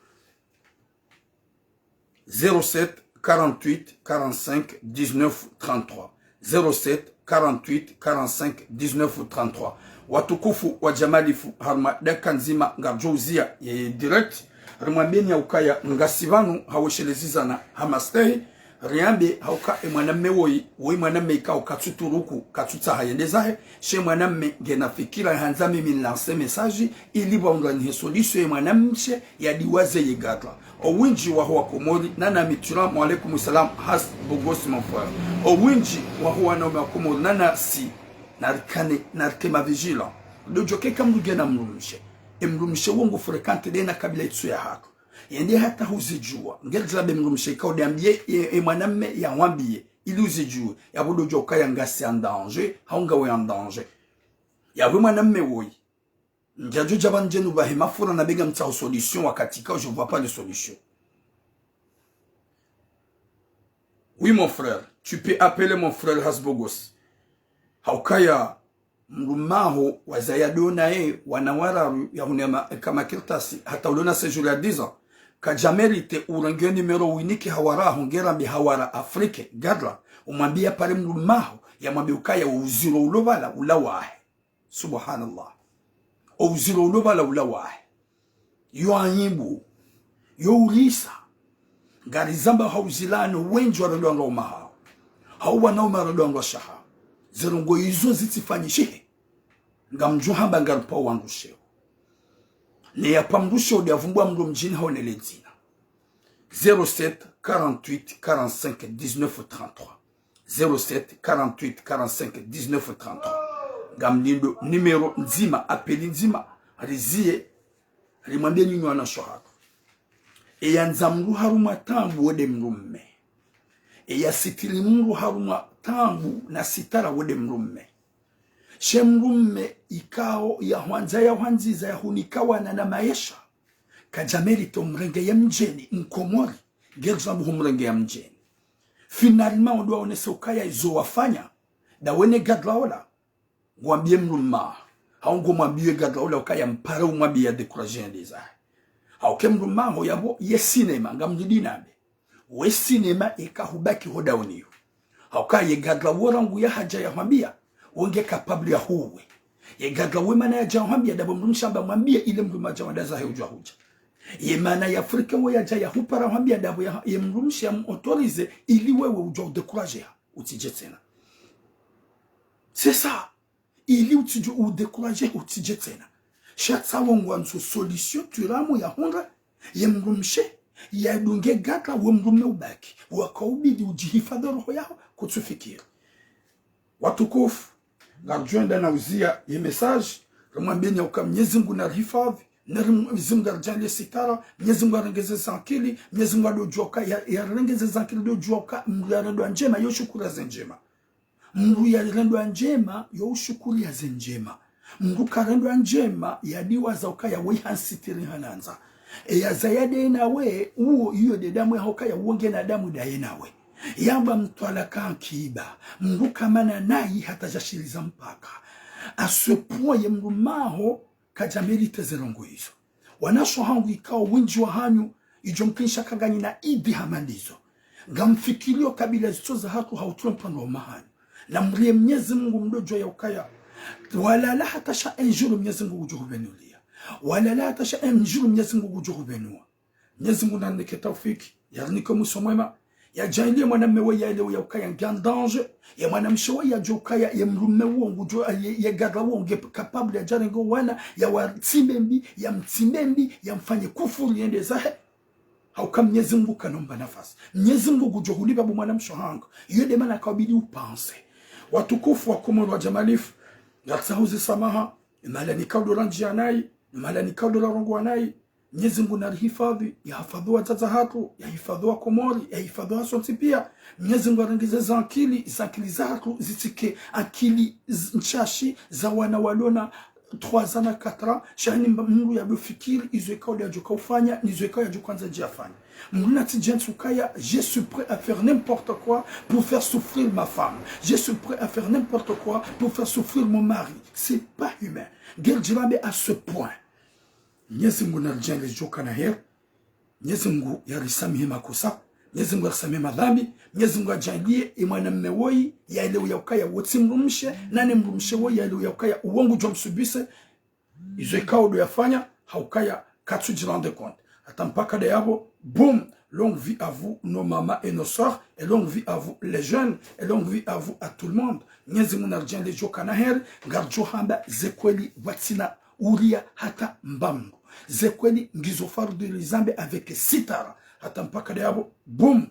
Zéro sept quarante-huit quarante-cinq dix-neuf trente-trois. Zéro sept quarante-huit quarante-cinq dix-neuf trente-trois. Watukufu wa djamalifu, harumwa dakika ndzima ngarijo uziya ye direct. Rimwambiyeni ya ukaya ngasi pvanu ha weshelezizana ha mastehi. Riambe hauka e mwanamme woyi, woyi mwanamme ikao katsuturuku, katsutsaha yende zahe. She mwanamme ngena fikira handza mimi nilance message, ili pvwa undra nihe solution ye mwanamshe yadiwaze ye gadra. O windji waho wa Komori, nana Mitterrand, wa alaikum salam, has bogos mon frère. O windji waho wanaume wa Komori, nana si, narikane, narike ma vigilant. Ndo djo keka mdru ngena mdrumshe. E mdrumshe wo ngu fréquenté nde na kabila itsu ya hatru. Yende hata huzidjuwa. Ngeri djila be mdrumshe ikao nde ambiye, e, e mwanamme ya hwambiye. Ili uzidjuwe. Yapvo ndo djo ukaya ngasi en danger, hau ngawe en danger. Yapvo mwanamme woyi. Ndjadjo dja pvanu ndjenu pvahe mafura na be ngamtsaho solution wakati ikao je vois pas de solution. Oui, mon frère, tu peux appeler mon frère Hasbogos. Haukaya mdrumme waho wazaya ndo naye wana wararu, yahunema eka makartasi, hata ulo na séjour ya dix ans. Kadja mérité urenge numéro winike hawara ho, ngera mbi hawara Afrique, gadra, umwambie pare mdrumme waho, yamwambie ukaya wo uziro ulo pvala ula wahe. Subhanallah. Wo uziro ulo pvala ula wahe. Yo aibu. Yo ulisa. Ngarizamba ha uzilano wendji warendwa nga umahao. Hau wana uma warendwa nga shaha. Ze ndrongoo izo zitsifanyishihe. Ngamdjo hamba ngaripvao wandru sheo. Ne yapva mndru sheo nde yavumbua mndru mdjini haonele dzina. Zéro sept, quarante-huit, quarante-cinq, dix-neuf, trente-trois. Zéro sept, quarante-huit, quarante-cinq, dix-neuf, trente-trois. Ngamlindo numéro ndzima, appel ndzima, rizie, rimwambie nyinyi wanashe hatru. Eyandza mndru harumwa taabu wo nde mdrumme. Eyasitiri mndru harumwa taabu na sitara wo nde mdrumme. She mdrumme ikao yahwandza yahwandziza yahunika wana na maesha. Kadja mérité umrenge ye mdjeni, mkomori, ngerizambu humrenge ya mdjeni. Finalement, wo ndo waonese ukaya izo wafanya, nda wene gadra ola. Ngwambie mdrumme waho. Hau ngomwambie gadra ola ukaya mpare umwambie ya décourager yende zahe. Hauke mdrumme waho yapvo ye cinéma, ngamdidi nambe. We cinéma eka hubaki ho ndao niyo. Hauka ye gadra wo rangu yahadja yahwambia, wo nge capable yahuwe. Ye gadra we mana yadja yahwambia, ndapvo mdrumshe amba mwambie ile mdrumme yadja wanda zahe udja hudja. Ye mana ya Afrique wo yadja yahupara hwambia, ndapvo ya, ye mdrumshe yamu autorisé, ili wewe udja udécourager ha, utsidje tsena. C'est ça. Ili utsidje udécourager, utsidje tsena. Sha tsi wo ngwandzo solution turamu yahundra, ye mdrumshe yadunge gadra, we mdrumme ubaki. Waka ubidi udjihifadhwi roho yaho, kutsufikiri. Watukufu, ngaridjo enda na uzia ye message, rimwambieni uka Mnyezi Mngu narihifadhwi, nari Mnyezi Mngu aridjaanlie sitara, Mnyezi Mngu arengeze zankili, Mnyezi Mngu ndo udjuao uka, ya, yarengeze zankili ndo udjuao uka, mndru yarendwa ndjema, yo shukuru ya ze ndjema. Mndru yarendwa ndjema, yo ushukuru ya ze ndjema. Mndru karendwa ndjema, yadiwaza ukaya we hansitiri hanandza. Eyazaya nde nawe, uwo iyo nde damu yaho ukaya uwo ngena damu ndaye nawe. Yamba mtwalaka nkiba, mndru kamana nayi hata djashiliza mpaka. À ce point ye mdrumme waho, kadja mérité ze ndrongoo izo. Wanashe hangu ikao wendji wahanyu, idjo mkinisha kanganyina idée hama ndizo. Ngamfikirio kabila zitso zahatru ha utrompa ndo mahanyu. Namrie Mnyezi Mngu mdo djuwa ya ukaya. Walala hata sha un jour Mnyezi Mngu ngudjo hupvenulia. Walala hata sha un jour Mnyezi Mngu ngudjo hupvenua. Mnyezi Mngu nanike taufiki, yarinike mwiso mwema, yadjaanlie mwanamme we yaelewe ya ukaya nge en danger, ye mwanamshe we yadjuwe ukaya ye mdrumme wo ngudjo, ye, ye gadra wo nge capable yadjarenge wana, yawatsimbe mbi, yamtsimbe mbi, yamfanye kufuru yende zahe. Hauka Mnyezi Mngu kanomba nafasi. Mnyezi Mngu ngudjo hulipva bo mwanamshe hangu. Iyo nde mana kaubidi upanse. Watukufu wa Komori wa djamalifu, ngatsaho uzi samaha, mahala nikao ndo randjia nayi, mahala nikao ndo rarongoa nayi, Mnyezi Mngu narihifadhwi, yahifadhwi wadzadze hatru, yahifadhwi wa Komori, yahifadhwi wasontsi pia. Mnyezi Mngu arengeze zankili, zankili zahatru zitsike ankili z-, ntsashi za wana walona trois ans na quatre ans, sha ni mba-, mndru yadjo fikiri izo ikao nde yadjo kaufanya, nizo ikao yadjo kandza djafanya. Mndru natsi djentsu ukaya, je suis prêt à faire n'importe quoi pour faire souffrir ma femme. Je suis prêt à faire n'importe quoi pour faire souffrir mon mari. C'est pas humain. Nge ridjirambe à ce point. Mnyezi Mngu naridjaanlie djoka na heri. Mnyezi Mngu yarisamihi makosa. Mnyezi Mngu yarisamihi madhambi. Mnyezi Mngu yadjaanlie ye mwanamme woyi yaelewe ya ukaya wo tsi mdrumshe, nane mdrumshe woyi yaelewe ya ukaya uwo ngudjo msubise. Izo ikao ndo yafanya, ha ukaya katsu djirendre compte. Hata mpaka nde yapvo, boum, longue vie à vous, nos mamans et nos sœurs, et longue vie à vous, les jeunes, et longue vie à vous, à tout le monde. Mnyezi Mngu naridjaanlie djoka na heri, ngaridjo hamba ze kweli watsina uria hata mba Mngu. Ze kweli ngizo fardhu rizambe avec sitara. Hata mpaka nde yapvo, boum.